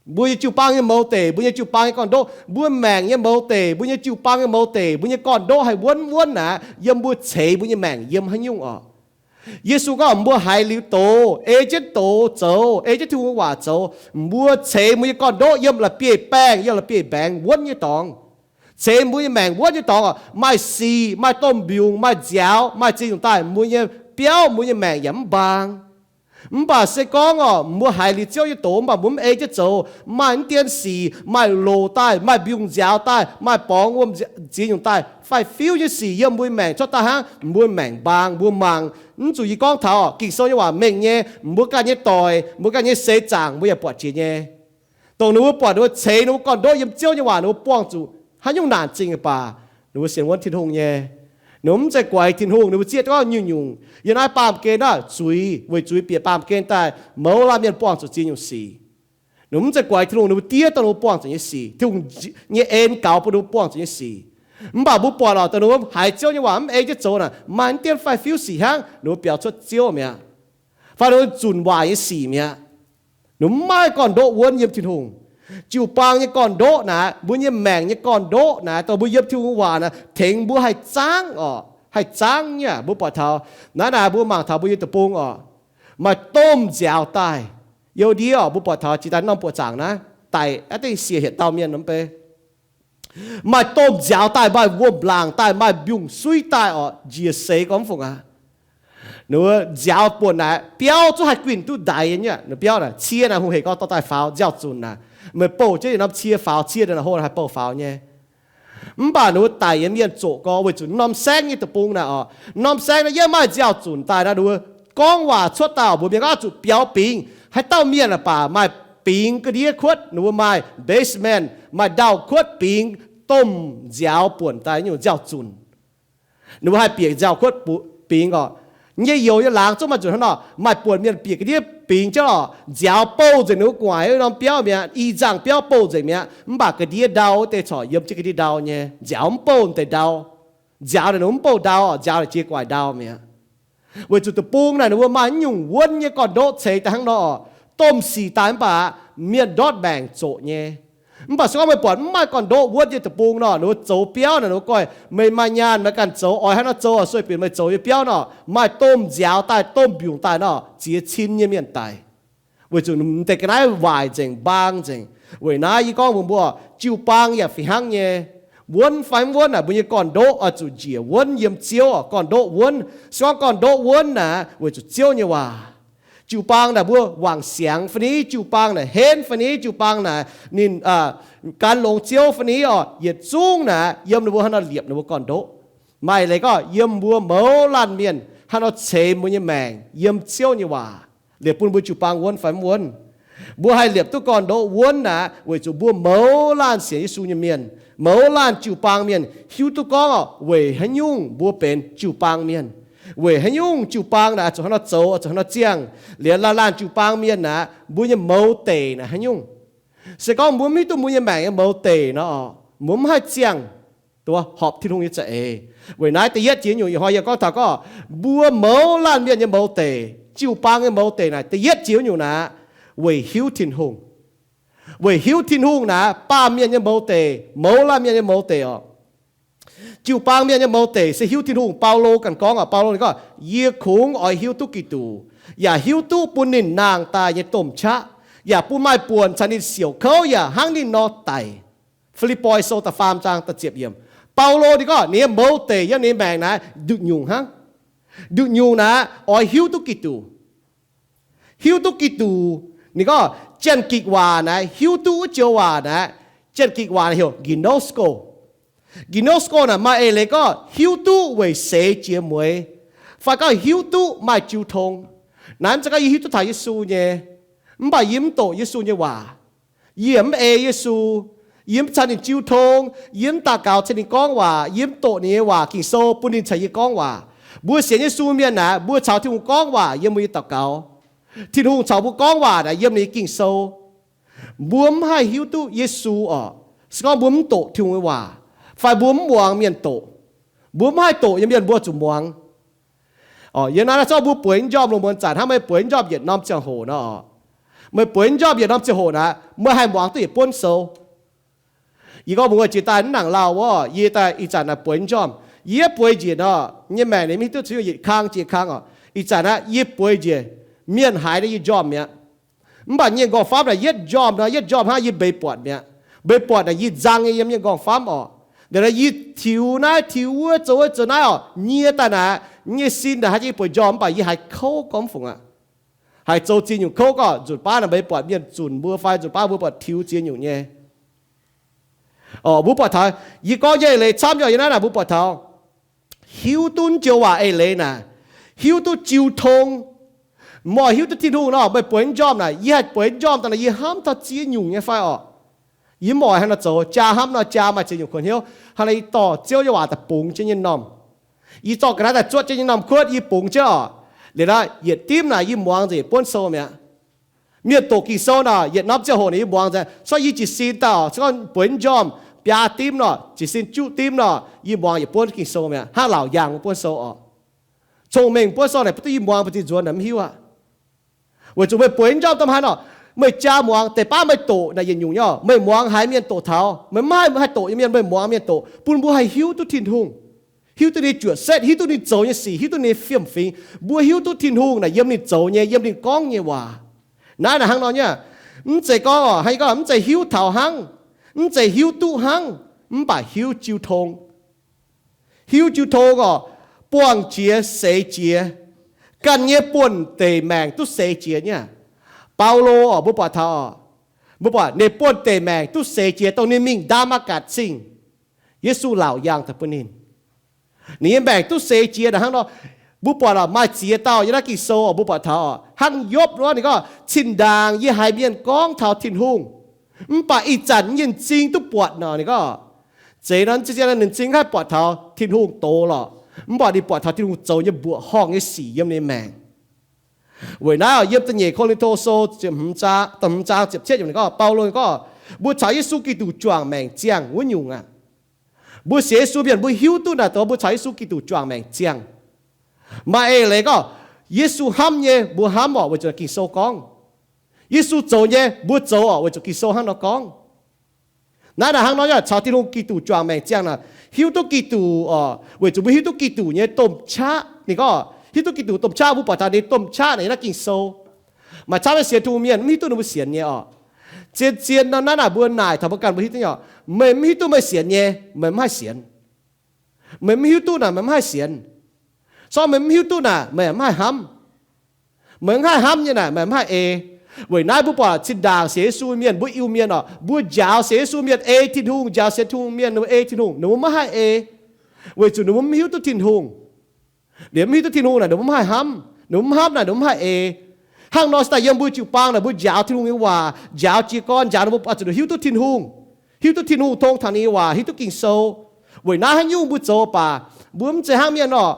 Mbuo nyei jiu-baang nyei mouz deic, mbuo nyei jiu-baang nyei gorn-ndoqv, mbuo maengc nyei mouz deic, mbuo nyei jiu-baang nyei mouz deic, mbuo nyei gorn-ndoqv haih wuonv wuonv naaic, yiem mbuo ceix mbuo nyei maengc yiem haaix nyungc oc. Yesu gorngv mbuo haiz liuz doz, ei jienv doz zoux, ei jienv Tin-Hungh nyei waac zoux, mbuo ceix mbuo nyei gorn-ndoqv yiem la'bieiv-baengh, yiem la'bieiv-mbaengx wuonv nyei dorngx. Ceix mbuo nyei maengc wuonv nyei dorngx oc, maaih sic, maaih domh mbiungc, maaih nziaaux, maaih ziex nyungc daaih, mbuo nyei biauv, mbuo nyei maengc yaac mv mbaang. Mv baac se gorngv oc, mbuo haiz liuz Ziouv nyei doz, mv baac mbuo mv ei jienv zoux, maaih mv dien sic, maaih loc daaih, maaih mbiungc nziaaux daaih, maaih borngz wuom ziex nyungc daaih, faix-fiuv nyei sic yiem mbuo nyei maengc cuotv daaih hnangv, mbuo maengc mbaang, mbuo mangc. Mv zuqc yie gorngv taux Ging-Sou nyei waac mengh nyei, mbuo ganh nyei doic, mbuo ganh nyei seix zaangc, mbuo yaac buatc jiex nyei. Dongh ninh mbuo buatc ninh mbuo ceix ninh mbuo gorn-ndoqv yiem Ziouv nyei waac, ninh mbuo buangh zuqc haaix nyungc naanc zingh baac, ninh mbuo sienx wuonv Tin-Hungh nyei. Ninh mbuo mv zeiz guaix Tin-Hungh, ninh mbuo zieqv gorngv nyungc-nyungc, yiem naaiv baamh gen naaiv zuiz, weic zuiz bieqc baamh gen daaih mouz laanh mienh buangh zuqc ziex nyungc sic. Ninh mbuo mv zeiz guaix Tin-Hungh, ninh mbuo diev dongh ninh mbuo buangh zuqc nyei sic. Tin-Hungh nyei en gaux bun ninh mbuo buangh zuqc nyei sic. Mv baac mbuo buatc oc, dongh ninh mbuo haiz Ziouv nyei waac mv ei jienv zoux naaic, maaih mv dien faix-fiuv sic hnangv, ninh mbuo biaux cuotv Ziouv mi'aqv, fai ninh mbuo zunc waaic nyei sic mi'aqv. Ninh mbuo mv maaih gorn-ndoqv wuonv yiem Tin-Hungh. Jiu-baang nyei gorn-ndoqv naaic, mbuo nyei maengc nyei gorn-ndoqv naaic, dongh mbuo yiem Tin-Hungh waac naaic, tengx mbuo haih zaangv oc, haih zaangv nyei. Mbuo buatc taux naaiv naaic, mbuo mangc taux mbuo nyei deic-bung oc, maaih domh nziaaux daaih. Youh ndiev oc, mbuo buatc taux jiex daaih norm buoqc zaangc naaiv daic, aav dengh siec hietc dauh mienh nor mv bei. Maaih domh nziaaux daaih, maaih wuom-laangc daaih, maaih mbiungc-suiv daaih oc, njiec seix gorngv mv fungc aqv. Ninh mbuo nziaaux buonc naaic, biauv zungv haih guinh duqv ndaix nyei. Ninh biauv naaic, cie naaic hungh hec gorngv dorh daaih faaux, nziaaux-zunc naaic, meih bouh jienv yietc norm cie faaux, cie naaic hlo haih bouh faaux nyei. Mv baac ninh mbuo daic nyei mienh zoqc gorx weic zuqc norm saengv nyei deic-bung naaic oc, norm saengv naaiv yiem maaih nziaaux-zunc daaih naaic, ninh mbuo gorngv waac cuotv daaih oc, mbuox mienh gorngv zuqc biaux bingx. Haaix dauh mienh aah baac maaih bingx ga'ndiev kuotv, ninh mbuo maaih basement, maaih ndau-kuotv bingx, domh nziaaux buonc daaih nyungc nziaaux-zunc. Ninh mbuo haih bieqc nziaaux-kuotv bingx oc. Nyei youz nyei laangz zungv maaih nzunc hnangv nor, maaih buonc mienh bieqc ga'ndiev bingx jienv oc, nziaaux bouh nzengc ninh mbuo gu'nguaaic norm biauv mi'aqv, i nzangh biauv bouh nzengc mi'aqv. Mv baac ga'ndiev ndau wuov deix corc yiem jienv ga'ndiev ndau nyei, nziaaux mv bouh deix ndau. Nziaaux naaic ninh mbuo mv bouh ndau, nziaaux naaic jiex gu'nguaaic ndau mi'aqv. Weic zuqc deic-bung naaic ninh mbuo maaih nyungc wuonv nyei gorn-ndoqv ceix daaih hnangv nor oc, domh sic daaih mv baac mienh ndortv maengc zoqc nyei. Mv baac se gorngv meih buatc mv maaih gorn-ndoqv wuonv nyei deic-bung nor, ninh mbuo zoux biauv naaic, ninh mbuo gorngv, meih maaih nyaanh meih ganh zoux, oix haaix nor zoux, sueih bieqc meih zoux nyei biauv nor, maaih domh nziaaux daaih, domh mbiungc daaih nor, ziex cin nyei mienh daic. Weic zuqc m'deix ga'naaiv waaic nzengc, mbaang nzengc. Weic naaiv yie gorngv mbuox mbuo, jiu-baang yaac fih hnangv nyei. Wuonv fai mv wuonv naaic, mbuo nyei gorn-ndoqv oix zuqc njiec wuonv yiem Ziouv oc. Gorn-ndoqv wuonv, se gorngv gorn-ndoqv wuonv naaic, weic zuqc Ziouv nyei waac. Jiu-baang naaic mbuo wangc siangx fai ni, jiu-baang naaic henv fai ni, jiu-baang naaic ninh gan longx Ziouv fai ni oc, yietc zungv naaic yiem ninh mbuo hnangv nor liepc ninh mbuo gorn-ndoqv. Maaih leiz gorngv yiem mbuo mouz laanh mienh hnangv nor ceix mbuo nyei maengc yiem Ziouv nyei waac, liepc bun mbuo jiu-baang wuonv fai mv wuonv. Mbuo haih liepc duqv gorn-ndoqv wuonv aqv, weic zuqc mbuo mouz laanh sienx Yesu nyei mienh, mouz laanh jiu-baang mienh hiuv duqv gorngv oc, weic haaix nyungc mbuo benx jiu-baang mienh, weic haaix nyungc jiu-baang naaic zuqc hnangv nor zoux, zuqc hnangv nor ziangh. Liuz laanh laanh jiu-baang mienh aqv, mbuo nyei mouz deic naaic haaix nyungc. Se gorngv mbuo mv hiuv duqv mbuo nyei maengc nyei mouz deic nor, mbuo mv haih ziangh duqv horpc Tin-Hungh nyei za'eix. Weic naaiv da'yietv jiex nyungc, ih hnoi yie gorngv taux gorngv mbuo mouz laanh mienh nyei mouz deic, jiu-baang nyei mouz deic naaic, da'yietv jiex nyungc naaic, weic hiuv Tin-Hungh. Weic hiuv Tin-Hungh naaic, baamh mienh nyei mouz deic, mouz laanh mienh nyei mouz deic oc. Jiu-baang mienh nyei mouz deic se hiuv Tin-Hungh. Baulo ganh gorngv oc, Baulo ninh gorngv, Yie kungx oix hiuv duqv Giduc, yaac hiuv duqv bun ninh nangh daaih nyei domh qaqv, yaac bun maaih buonc caux ninh siouc kouv yaac hnangv ninh nor daic. Fi^lipv^poi Sou da'faam zaang da'ziepc yiemc. Baulo ninh gorngv ninh nyei mouz deic yiem ninh nyei maengc naaiv nduqc nyungc hnangv. Nduqc nyungc naaic oix hiuv duqv Giduc. Hiuv duqv Giduc, ninh gorngv Janx-Gikc waac naaiv, hiuv duqv wuov joux waac naaiv, Janx-Gikc waac naaiv heuc ginosko. Ginosko naaic maaih eix leiz gorngv hiuv duqv weic seix jiex mueiz, fai gorngv hiuv duqv maaih jiu tong. Naaiv mv zeiz gorngv yie hiuv duqv taux Yesu nyei, mv baac yie mv doqc Yesu nyei waac. Yie mv ei Yesu. Yie mv caux ninh jiu tong. Yie mv daux gaux caux ninh gorngv waac. Yie mv doqc ninh nyei waac Ging-Sou bun ninh caux yie gorngv waac. Mbuo sienx Yesu mienh naaic, mbuo caux Tin-Hungh gorngv waac yiem mbuo nyei daux gaux. Tin-Hungh caux mbuo gorngv waac naaic yiem ninh nyei Ging-Sou. Mbuo mv haih hiuv duqv Yesu oc, se gorngv mbuo mv doqc Tin-Hungh nyei waac, fai mbuo mv muangx mienh doqc. Mbuo mv haih doqc nyei mienh mbuo zuqc muangx. Yiem naaiv zorqv mbuo bueix njormh lungh muonz zanc hnangv meih bueix njormh yietc norm ziangh hoc nor, meih bueix njormh yietc norm ziangh hoc naaic, meih haih muangx duqv yietc buonv sou. Yie gorngv mbuox meih jiex daaih mv nangc lauh wuov, yie daaih ih zanc naaic bueix njormh, yie bueix njiec nor, nyei maengc ninh mv hiuv duqv yietc kang jiex kang oc. Ih zanc naaiv yie bueix njiec, mienh haiz naaiv yie njormh mi'aqv. Mv baac nyei m'nqorngv-famv naaic yietv njormh nor, yietv njormh hnangv yie mbeix buatc mi'aqv. Mbeix buatc naaic yie nzang nyei yiem nyei m'nqorngv-famv oc. Ndongc naaiv yie tiux naaiv tiux wuov, zoux wuov zoux naaiv oc, nyie daaih naaic, nyei sin naaic haiz jienv yie bueix njormh mv baac yie haiz kouv gormx fungc aqv. Haiz zoux ziex nyungc kouv gorngv nzunc baav naaic mbeix buatc mienh zunc mbuo fai nzunc baav mbuo buatc tiux ziex nyungc nyei. Mbuo buatc taux, yie gorngv nyei eix leiz camv nyei yiem naaiv naaic mbuo buatc taux hiuv duqv joux waac eix leiz naaic, hiuv duqv jiu tong. Meih hiuv duqv Tin-Hungh nor, meih bueix njormh naaic, yie haih bueix njormh daaih naaic yie hnamv taux ziex nyungc nyei fai oc. Yie mv oix hnangv nor zoux, jaa hnamv nor jaa maaih ziex nyungc kuonx hnyouv. Hnangv naaic yie dorh Ziouv nyei waac daaih bungx jienv nyei norm, yie zorqv ga'naaiv daaih zuotv jienv nyei norm kuotv yie bungx jienv oc. Liuz naaiv yietc dimv naaic yie muangx nzengc yietc buonv sou mi'aqv. Mienh doqc Ging-Sou nor, yietc norm ziangh hoc naaic yie muangx nzengc, se gorngv yie jiez sin daaih oc, se gorngv bueix njormh biaa dimv nor, jiez sin juqv dimv nor, yie muangx yietc buonv Ging-Sou mi'aqv, hnangv laauc yaangh wuov buonv sou oc. Cong-mengh buonv sou naaic bun duqv yie muangx mbu'ziex nzuonx naaic mv hiuv aqv. Weic zuqc meih bueix njormh domh haaix nor, meih jaa muangx deix baav meih doqc naaic yietc nyungc nyei oc, meih muangx haaix mienh doqc taux, meih mv haih, mv haih doqc nyei mienh meih muangx mienh doqc, bun mbuo haih hiuv duqv Tin-Hungh, hiuv duqv ninh nyei juoqc setv, hiuv duqv ninh zoux nyei sic, hiuv duqv ninh nyei fiem-fingx. Mbuo hiuv duqv Tin-Hungh naaic yiem ninh zoux nyei, yiem ninh gorngv nyei waac. Naaiv naaic hnangv nor nyei. Mv zeiz gorngv oc, hnangv yie gorngv, mv zeiz hiuv taux hnangv, mv zeiz hiuv duqv hnangv, mv baac hiuv jiu tong. Hiuv jiu tong oc, buangh jiex seix jiex, ganh nyei buonv-deic maengc duqv seix jiex nyei aqv. Baulo oc, mbuo buatc taux oc, mbuo buatc ninh buonv-deic maengc duqv seix jiex dongh ninh mingh Ndaa^matv^gatc Zingh. Yesu laauc yaangh daaih bun ninh. Ninh nyei maengc duqv seix jiex naaic hnangv nor. Mbuo buatc oc, maaih ziex dauh yiem naaiv Ging-Sou oc, mbuo buatc taux oc, hnangv Yopv wuov, ninh gorngv, Zinh ndaangc yie haiz mienh gorngv taux Tin-Hungh, mv baac ih zanc yie nyei m'zing duqv buatc nor, ninh gorngv. Zeiz nor, zien-zien ninh m'zing haih buatc taux Tin-Hungh doz lorqc, mv baac ninh buatc taux Tin-Hungh zoux nyei mbuoqc horngh nyei sic yiem ninh nyei maengc. Weic naaiv yiem da'nyeic Ko^lin^to Sou ziepc hmz zaang, da'hmz zaang ziepc cietv yiemc ninh gorngv, Baulo gorngv, mbuo caux Yesu Giduc juangc maengc ziangh wuov nyungc aqv. Mbuo sienx Yesu mienh mbuo hiuv duqv naaic dongh mbuo caux Yesu Giduc juangc maengc ziangh. Maaih eix leiz gorngv, Yesu hnamv nyei mbuo hnamv oc, weic zuqc Ging-Sou gorngv. Yesu zoux nyei mbuo zoux oc, weic zuqc Ging-Sou hnangv nor gorngv. Naaiv naaic hnangv nor nyei, caux Tin-Hungh Giduc juangc maengc ziangh naaic, hiuv duqv Giduc oc, weic zuqc mbuo hiuv duqv Giduc nyei domh qaqv. Ninh gorngv hiuv duqv Giduc domh qaqv, mbuo buatc taux ninh domh qaqv naaic yiem naaiv Ging-Sou. Maaih camv nyei sienx Tin-Hungh mienh mv hiuv duqv ninh mbuo sienx nyei oc. Zien-zien nor naaiv naaic mbuo naaic taux mbuo ganh mbuo hiuv duqv nyei oc. Meih mv hiuv duqv meih sienx nyei, meih mv haih sienx. Meih mv hiuv duqv naaic meih mv haih sienx. Sorng meih mv hiuv duqv naaic meih mv haih hnamv. Meih mv haih hnamv nyei naaic meih mv haih ei. Weic naaiv mbuo buatc zinh ndaangc sienx Yesu mienh, mbuo Iu-Mienh oc, mbuo njaaux sienx Yesu mienh ei Tin-Hungh, njaaux sienx Tin-Hungh mienh ninh mbuo ei Tin-Hungh, ninh mbuo mv haih ei, weic zuqc ninh mbuo mv hiuv duqv Tin-Hungh. Liemh mv hiuv duqv Tin-Hungh naaic, ninh mbuo mv haih hnamv. Ninh mbuo mv hnamv naaic, ninh mbuo mv haih eix. Hnangv nor se daaih yiem mbuo jiu-baang naaic, mbuo njaaux Tin-Hungh nyei waac, njaaux jiez gorn, njaaux ninh mbuo oix zuqc hiuv duqv Tin-Hungh, hiuv duqv Tin-Hungh tong taux ninh nyei waac, hiuv duqv Ging-Sou. Weic naaiv haaix nyungc mbuo zoux baac, mbuo mv zeiz hnangv mienh orqc,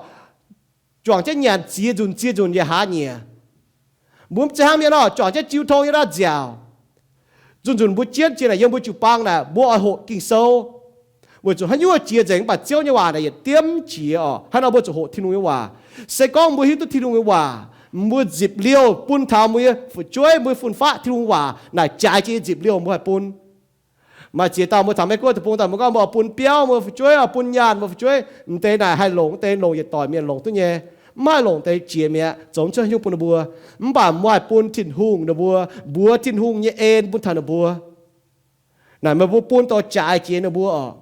juangc jienv nyanc ziex nzunc ziex nzunc yaac haaix nyieqc. Mbuo mv zeiz hnangv mienh orqc, juangc jienv jiu tong nyei ndau nziaauc. Nzunc nzunc mbuo jienv jiex naaic yiem mbuo jiu-baang naaic, mbuo oix hoqc Ging-Sou. Weic zuqc haaix nyungc jiex nzengc mv baac Ziouv nyei waac naaic yietc diemv jiex orqc. Hnangv nor mbuo zuqc hoqc Tin-Hungh nyei waac. Se gorngv mbuo hiuv duqv Tin-Hungh nyei waac, mbuo nzipc liouh bun taux mbuo nyei fu'jueiv, mbuo fun-faqv Tin-Hungh waac naaic jaaix jiex nyei nzipc liouh mbuo haih bun. Maaih ziex dauh mbuo taux Meiv-Guoqv deic-bung daaih, mbuo gorngv mbuo oix bun biauv mbuo fu'jueiv, oix bun nyaanh mbuo fu'jueiv. M'deix naaic haih longc, m'deix longc yietc doic mienh longc duqv nyei. Mv haih longc deix jiex mi'aqv, zoux mv cuotv haaix nyungc bun ninh mbuo. Mv baac mbuo haih bun Tin-Hungh ninh mbuo, mbuox Tin-Hungh nyei en bun taux ninh mbuo. Naaic meih mbuo bun dorh jaaix jiex ninh mbuo orqc.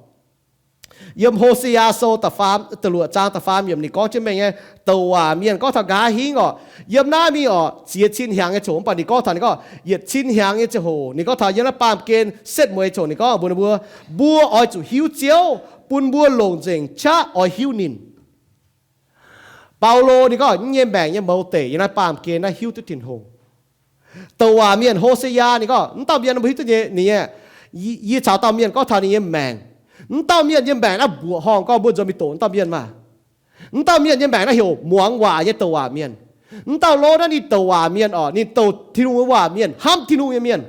Yiem Ho^se^yaa Sou da'faam, da'luoqc zaang da'faam yiemc ninh gorngv jienv mengh nyei douc waac mienh gorngv taux nqa'haav hingv orqc. Yiem naaiv mingh orqc, ziex cin hnyangx nyei coc mv baac ninh gorngv taux ninh gorngv yietc cin hnyangx nyei ziangh hoc, ninh gorngv taux yiem naaiv baamh gen setv mueiz coc ninh gorngv mbuox ninh mbuo, mbuo oix zuqc hiuv Ziouv, bun mbuo longc nzengc qaqv oix hiuv ninh. Baulo ninh gorngv nyei maengc nyei mouz deic yiem naaiv baamh gen naaiv hiuv duqv Tin-Hungh. Douc waac mienh Ho^se^yaa ninh gorngv mv dauh mienh mbuo hiuv duqv nyei, ninh nyei, yie caux dauh mienh gorngv taux ninh nyei maengc. Mv dauh mienh nyei maengc naaiv mbuoqc horngh gorngv mbuo nzuonx mingh doqc mv dauh mienh maah. Mv dauh mienh nyei maengc naaiv heuc muangx waac nyei douc waac mienh. Mv dauh lov naaiv ninh douc waac mienh orqc, ninh douc Tin-Hungh nyei waac mienh, hnamv Tin-Hungh nyei mienh.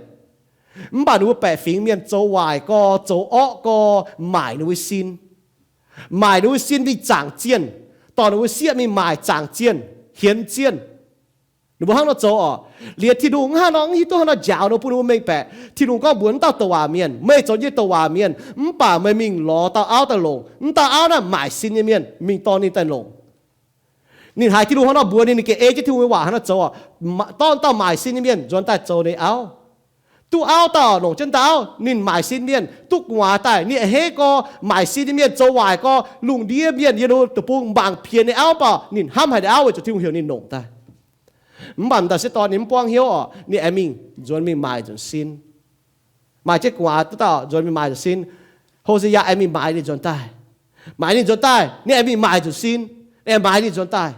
Mv baac ninh mbuo baeqc fingx mienh zoux waaic gorx, zoux orqv gorx, maaic ninh mbuo sin. Maaic ninh mbuo sin mingh zaangc zienh, dorh ninh mbuo sieqv mingh maaic zaangc zienh, hienx zienh. Ninh mbuo hnangv nor zoux orqc. Liuz Tin-Hungh hnangv nor mv hiuv duqv hnangv nor njaaux ninh mbuo, bun ninh mbuo mengh baeqc. Tin-Hungh gorngv mbuox mv dauh douc waac mienh, meih zoux yie nyei douc waac mienh, mv baac meih mingh lorz dauh auv daaih longc. Mv dauh auv naaiv maaic sin nyei mienh, mingh dorh ninh daaih longc. Ninh haiz Tin-Hungh hnangv nor mbuox ninh, ninh gengh ei jienv Tin-Hungh nyei waac hnangv nor zoux orqc. Dorh dauh maaic sin nyei mienh nzuonx daaih zoux ninh auv. Duqv auv dauh longc jienv dauh, ninh maaic sin mienh, duqv gu'nguaaz daaih, ninh a'hneiv gorx, maaic sin nyei mienh zoux waaic gorx, lungh ndiev mienh yiem ninh deic-bung mangc piex ninh auv, mv baac ninh hnamv haic ninh auv weic zuqc Tin-Hungh heuc ninh longc daaih. Mv baac m'daaih sieqv dorn ninh mv buangv hnyouv orqc, ninh aengx mingh nzuonx mingh maaic nzunc sin. Maaih jienv gu'nguaaz duqv dauh nzuonx mingh maaic nzunc sin. Ho^se^yaa aengx mingh maaiz ninh nzuonx daaih. Maaiz ninh nzuonx daaih, ninh aengx mingh maaic nzunc sin, aengx maaiz ninh nzuonx daaih.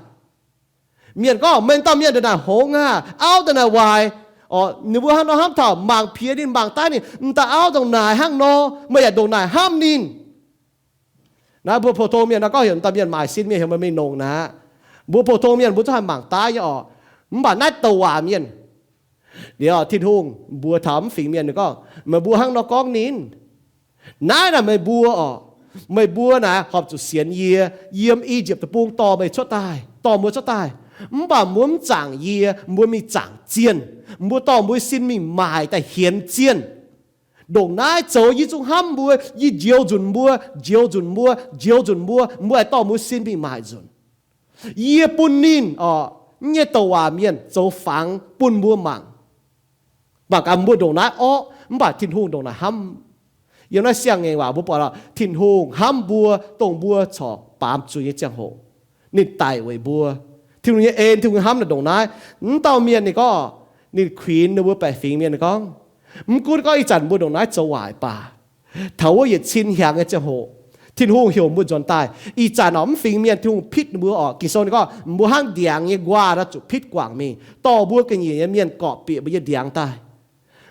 Mienh gorngv, meih dauh mienh ndongc naaic hngongx aqv, auv ndongc naaic waaic. Orqc, ninh mbuo hnangv nor hnamv taux mangc piex ninh, mangc daaih ninh, m'daaih auv ndongc naaic hnangv nor, meih yaac ndongc naaic hnamv ninh. Naaiv mbuo pou-tong mienh nor gorngv heuc dauh mienh maaic sin, mienh heuc meih mingh longc naaic. Mbuo pou-tong mienh mbuo zungv haih mangc daaih nyei orqc. Mv baac naaiv douc waac mienh, liuz Tin-Hungh mbuox taux mv fingx mienh ninh gorngv, meih mbuo hnangv nor gorngv ninh, naaiv naaic meih mbuo orqc, meih mbuo naaic horpc zuqc sienx yie, yiem I^yipv Deic-Bung dorh meih cuotv daaih, dorh mbuo cuotv daaih. Mv baac mbuo mv zaangc yie, mbuo mingh zaangc zienh. Mbuo dorh mbuo sin mingh maaic daaih hienx zienh. Ndongc naaiv zoux yie zungv hnamv mbuo, yie njoux nzunc mbuo, njoux nzunc mbuo, njoux nzunc mbuo, mbuo aengx dorh mbuo sin mingh maaic nzunc. Yie bun ninh orqc, nyei douc waac mienh zoux fangx bun mbuo mangc. Mangc gaax mbuo ndongc naaiv orqv, mv baac Tin-Hungh ndongc naaic hnamv. Yiem naaiv siang-ngaengc waac mbuo buatc lorqc, Tin-Hungh hnamv mbuo, dongh mbuo corc baamz zuiz nyei ziangh hoc, ninh daic weic mbuo. Tin-Hungh nyei en, Tin-Hungh nyei hnamv naaic ndongc naaiv. Mv dauh mienh ninh gorngv, ninh kuinx ninh mbuo baeqc fingx mienh ninh gorngv, mv gunv gorngv ih zanc mbuo ndongc naaiv zoux waaic baac, taux wuov yietc cin hnyangx nyei ziangh hoc, Tin-Hungh heuc mbuo nzuonx daaih. Ih zanc orqc, mv fingx mienh Tin-Hungh pitv ninh mbuo orqc. Ging-Sou ninh gorngv, mbuo hnangv ndiangx nyei nquaah nor zuqc pitv guangc mingh, dorh mbuo ga'nyiec nyei mienh gorqv bieqc mbuo nyei ndiangx daaih.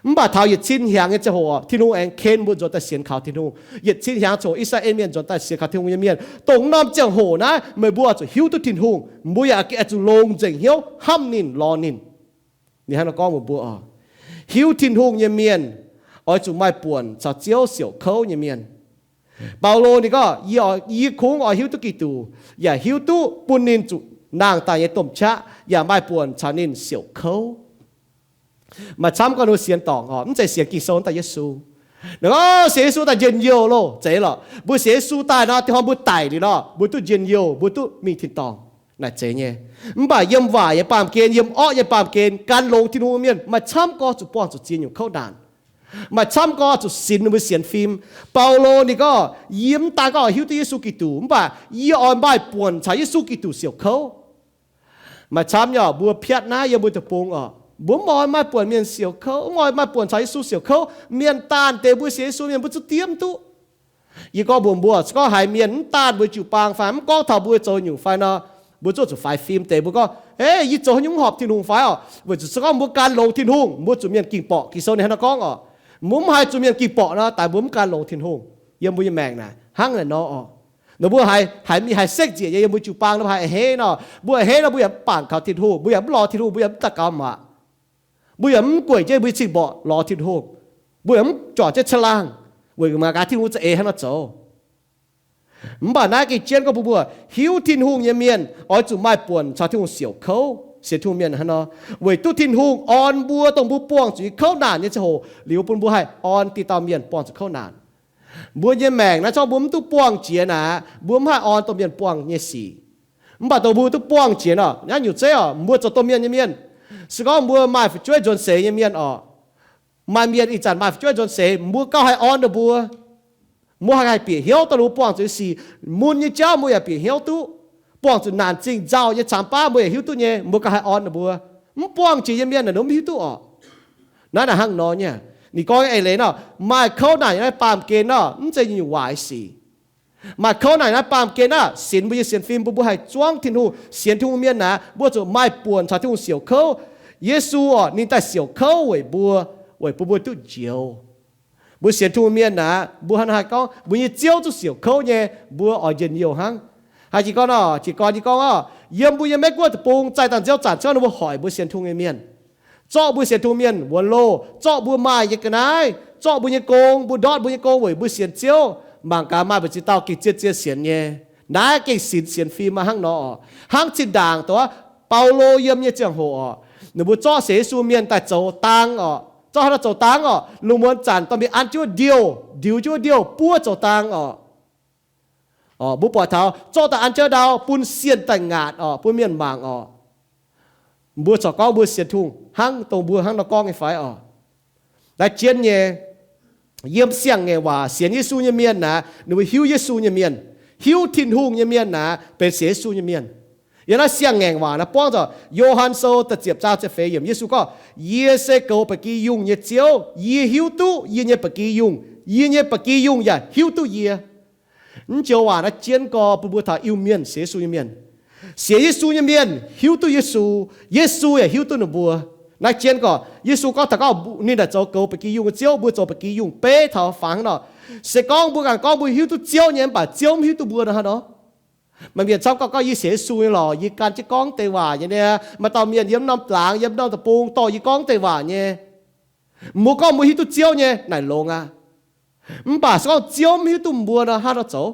Mv baac taux yietc cin hnyangx nyei ziangh hoc orqc, Tin-Hungh aengx ken mbuo nzuonx daaih sienx kaux Tin-Hungh. Yietc cin hnyangx ziangh hoc, I^saa^laa^en mienh nzuonx daaih sienx kaux Tin-Hungh nyei mienh. Dongh norm ziangh hoc naaiv meih mbuo oix zuqc hiuv duqv Tin-Hungh, mbuo yaac oix zuqc longx nzengc hnyouv hnamv ninh, lorz ninh. Ninh hnangv nor gorngv mbuox mbuo orqc, hiuv Tin-Hungh nyei mienh oix zuqc maaih buonc caux Ziouv siouc kouv nyei mienh. Baulo ninh gorngv, yie, yie kungx oix hiuv duqv Giduc, yaac hiuv duqv bun ninh zuqc nangh daaih nyei domh qaqv, yaac maaih buonc caux ninh siouc kouv. Maaih camv gorngv ninh mbuo sienx dorngc orqc, mv zeiz sienx Ging-Sou daaih Yesu. Ninh gorngv sienx Yesu daaih njien-youh loh, zeiz lorqc. Mbuo sienx Yesu daaih nor, dinh hnoi mbuo daic liuz nor, mbuo duqv njien-youh, mbuo duqv mingh tin dorngh. Naaic zeiz nyei. Mv baac yiem waaic nyei baamh gen, yiem orqv nyei baamh gen, gan longx Tin-Hungh mienh maaih camv gorngv zuqc buangh zuqc ziex nyungc kouv naanc. Maaih camv gorngv zuqc sinx ninh mbuo sienx fim. Baulo ninh gorngv, yie mv daan gorngv hiuv duqv Yesu Giduc, mv baac yie oix maaih buonc caux Yesu Giduc siouc kouv. Maaih camv nyei orqc, mbuo piatv naaiv yiem mbuo deic-bung orqc, mbuo mv oix maaih buonc mienh siouc kouv, mv oix maaih buonc caux Yesu siouc kouv. Mienh daanh deix mbuo sienx Yesu mienh mbuo zungv diev mv duqv. Yie gorngv mbuox mbuo, se gorngv haiz mienh mv daanh mbuo jiu-baang fai mv gorngv taux mbuo zoux nyungc fai nor, Mbuo zuqc faix fim deix. Mbuo gorngv, Ei, yie zoux haaix nyungc horpc Tin-Hungh fai orqc? Weic zuqc se gorngv mbuo gan longx Tin-Hungh, mbuo zuqc mienh ging borqc. Ging-Sou ninh hnangv nor gorngv orqc. Mbuo mv haih zuqc mienh ging borqc nor, daaih mbuo mv gan longx Tin-Hungh. Yiem mbuo nyei maengc naaic hnangv naaic nor orqc. Nor mbuo haiz, haiz mingh haiz sekv nzieqc nyei yiem mbuo jiu-baang nor, mbuo haiz hei nor, mbuo yaac mv bangc kaux Tin-Hungh, mbuo yaac mv lorz Tin-Hungh, mbuo yaac mv daux gaux mangc, mbuo yaac mv gueic jienv mbuo nyei cing-mborqc lorz Tin-Hungh, mbuo yaac mv juangc jienv caangh laangh, weic mangc gaax Tin-Hungh za'eix hnangv nor zoux. Mv baac naaiv gengh jienv gorngv mbuo, mbuo hiuv Tin-Hungh nyei mienh oix zuqc maaih buonc caux Tin-Hungh siouc kouv. Sienx Tin-Hungh mienh hnangv nor, weic duqv Tin-Hungh orn mbuo, dongh mbuo buangh zuqc nyei kouv naanc nyei ziangh hoc liuz, bun mbuo haih orn diqc dauh mienh buangh zuqc kouv naanc. Mbuo nyei maengc naaiv, zorqv mbuo mv duqv buangh jiex naaic, mbuo mv haih orn domh mienh buangh nyei sic. Mv baac dongh mbuo duqv buangh jiex nor, naaiv nyungc zeiv oc, mbuo zoux domh mienh nyei mienh. Se gorngv mbuo maaih fu'jueiv nzuonx seix nyei mienh oc, maaih mienh ih zanc maaih fu'jueiv nzuonx seix, mbuo gauh haih orn ninh mbuo. Mbuo haih bieqc hnyouv dongh ninh mbuo buangh zuqc nyei sic. Mun nyei jauv mbuo yaac bieqc hnyouv duqv. Buangh zuqc naanc zingh nzauh nyei camx baav mbuo yaac hiuv duqv nyei, mbuo gauh haih orn ninh mbuo. Mv buangh jiex nyei mienh naaic, ninh mv hiuv duqv oc. Naaiv naaic hnangv nor nyei. Ninh gorngv eix leiz nor, maaih kouv naanc yiem naaiv baamh gen nor, mv zeiz nyungc-nyungc waaic sic. Maaih kouv naanc yiem naaiv baamh gen naaic, sinx mbuo nyei sienx fim, mbuo, mbuo haih zuangv Tin-Hungh. Sienx Tin-Hungh mienh naaic, mbuo zuqc maaih buonc caux Tin-Hungh siouc kouv. Yesu oc, ninh daaih siouc kouv weic mbuo, weic bun mbuo duqv njoux. Mbuo sienx Tin-Hungh mienh naaic, mbuo hnangv naaiv haih gorngv mbuo nyei Ziouv zuqc siouc kouv nyei, mbuo oix njien-youh hnangv. Haaix jiex gorn oc, jiex gorn nyei gorngv oc, yiem mbuo nyei Meiv Guoqv deic-bung zaih dangh nziouv zanc cuotv nor, mbuo hoic mbuo sienx Tin-Hungh nyei mienh, zorqv mbuo sienx Tin-Hungh mienh wuonx loh, zorqv mbuo maaih nyei ga'naaiv, zorqv mbuo nyei gong, mbuo ndortv mbuo nyei gong weic mbuo sienx Ziouv. Mangc gaax maaih mbu'ziex dauh gengh zien-zien sienx nyei. Naaiv gengh sinx sienx fim aqv hnangv nor oc. Hnangv zinh ndaangc dongh Baulo yiem nyei ziangh hoc oc, ninh mbuo zorqv sienx Yesu mienh daaih zoux dang oc. Zorqv haaix nor zoux dang oc? Lungh muonz zanc dorh mingh an jienv wuov ndiouh, ndiux jienv wuov ndiouh buov zoux dang oc. Mbuo buatc taux zorqv daaih an jienv ndau bun sienh daaih ngaatc oc, bun mienh mangc oc. Mbuo corc gorngv mbuo sienx Tin-Hungh hnangv dongh mbuo hnangv nor gorngv nyei fai oc? Naaiv jienv nyei. Yiem siang-ngaengc waac sienx Yesu nyei mienh naaic, ninh mbuo hiuv Yesu nyei mienh, hiuv Tin-Hungh nyei mienh naaic benx sienx Yesu nyei mienh. Yiem naaiv siang-ngaengc waac naaiv buangv zuqc Yo^han Sou da'ziepc zaang ziepc feix yiemc, Yesu gorngv, Yie se goux ba'gi yungh nyei Ziouv. Yie hiuv duqv yie nyei ba'gi yungh. Yie nyei ba'gi yungh yaac hiuv duqv yie. Mv joux waac naaiv jienv gorx bun mbuo taux Iu-Mienh, sienx Yesu nyei mienh. Sienx Yesu nyei mienh hiuv duqv Yesu, Yesu yaac hiuv duqv ninh mbuo. Naaiv jienv gorx Yesu gorngv taux gorngv ninh naaic zoux goux ba'gi yungh nyei Ziouv, mbuo zoux ba'gi yungh. Beiv taux fangx hnangv nor, se gorngv mbuo ganh gorngv mbuo hiuv duqv Ziouv nyei, mv baac Ziouv mv hiuv duqv mbuo nor hnangv nor. Maaih mienh camv gorngv, gorngv, Yie sienx Yesu nyei lorqc, yie gan jienv gorngv deix waac nyei niaa. Maaih dauh mienh yiem norm laangz, yiem norm deic-bung dorh yie gorngv deix waac nyei. Mbuo gorngv mbuo hiuv duqv Ziouv nyei naaic longx aqv. Mv baac se gorngv Ziouv mv hiuv duqv mbuo nor, hnangv nor zoux?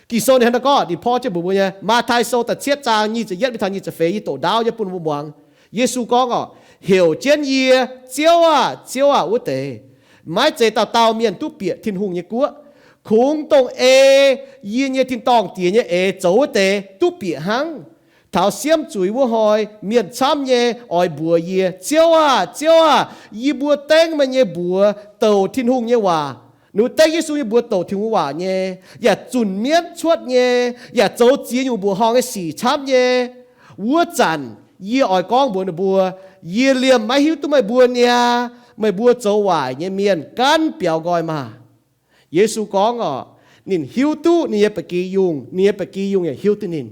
Ging-Sou ninh hnangv nor gorngv, ninh porv jienv mbuox mbuo nyei, Matv^tai Sou da'cietv zaang nyic ziepc yietv mingh taux nyic ziepc feix, yie doqc ndaauv nyei bun mbuo muangx. Yesu gorngv oc, Heuc jienv yie, Ziouv aah! Ziouv aah! Wuov deix, maiv zeiz dauh dauh mienh duqv bieqc Tin-Hungh nyei guoqv. Kungx dongh ei yie nyei tin-dorngh Diex nyei eix zoux wuov deix duqv bieqc hnangv. Taux siemv zuiz wuov hnoi, mienh camv nyei oix mbuox yie, Ziouv aah! Ziouv aah! Yie mbuo dengv meih nyei mbuox douc Tin-Hungh nyei waac. Ninh mbuo dengv Yesu nyei mbuox douc Tin-Hungh waac nyei, yaac zunc mienv cuotv nyei, yaac zoux ziex nyungc mbuoqc horngh nyei sic camv nyei. Wuov zanc yie oix gorngv mbuox ninh mbuo, Yie liemh maiv hiuv duqv meih mbuo niaa. Meih mbuo zoux waaic nyei mienh gaanv biaux nqoi maah! Yesu gorngv oc, ninh hiuv duqv ninh nyei ba'gi yungh, ninh nyei ba'gi yungh yaac hiuv duqv ninh.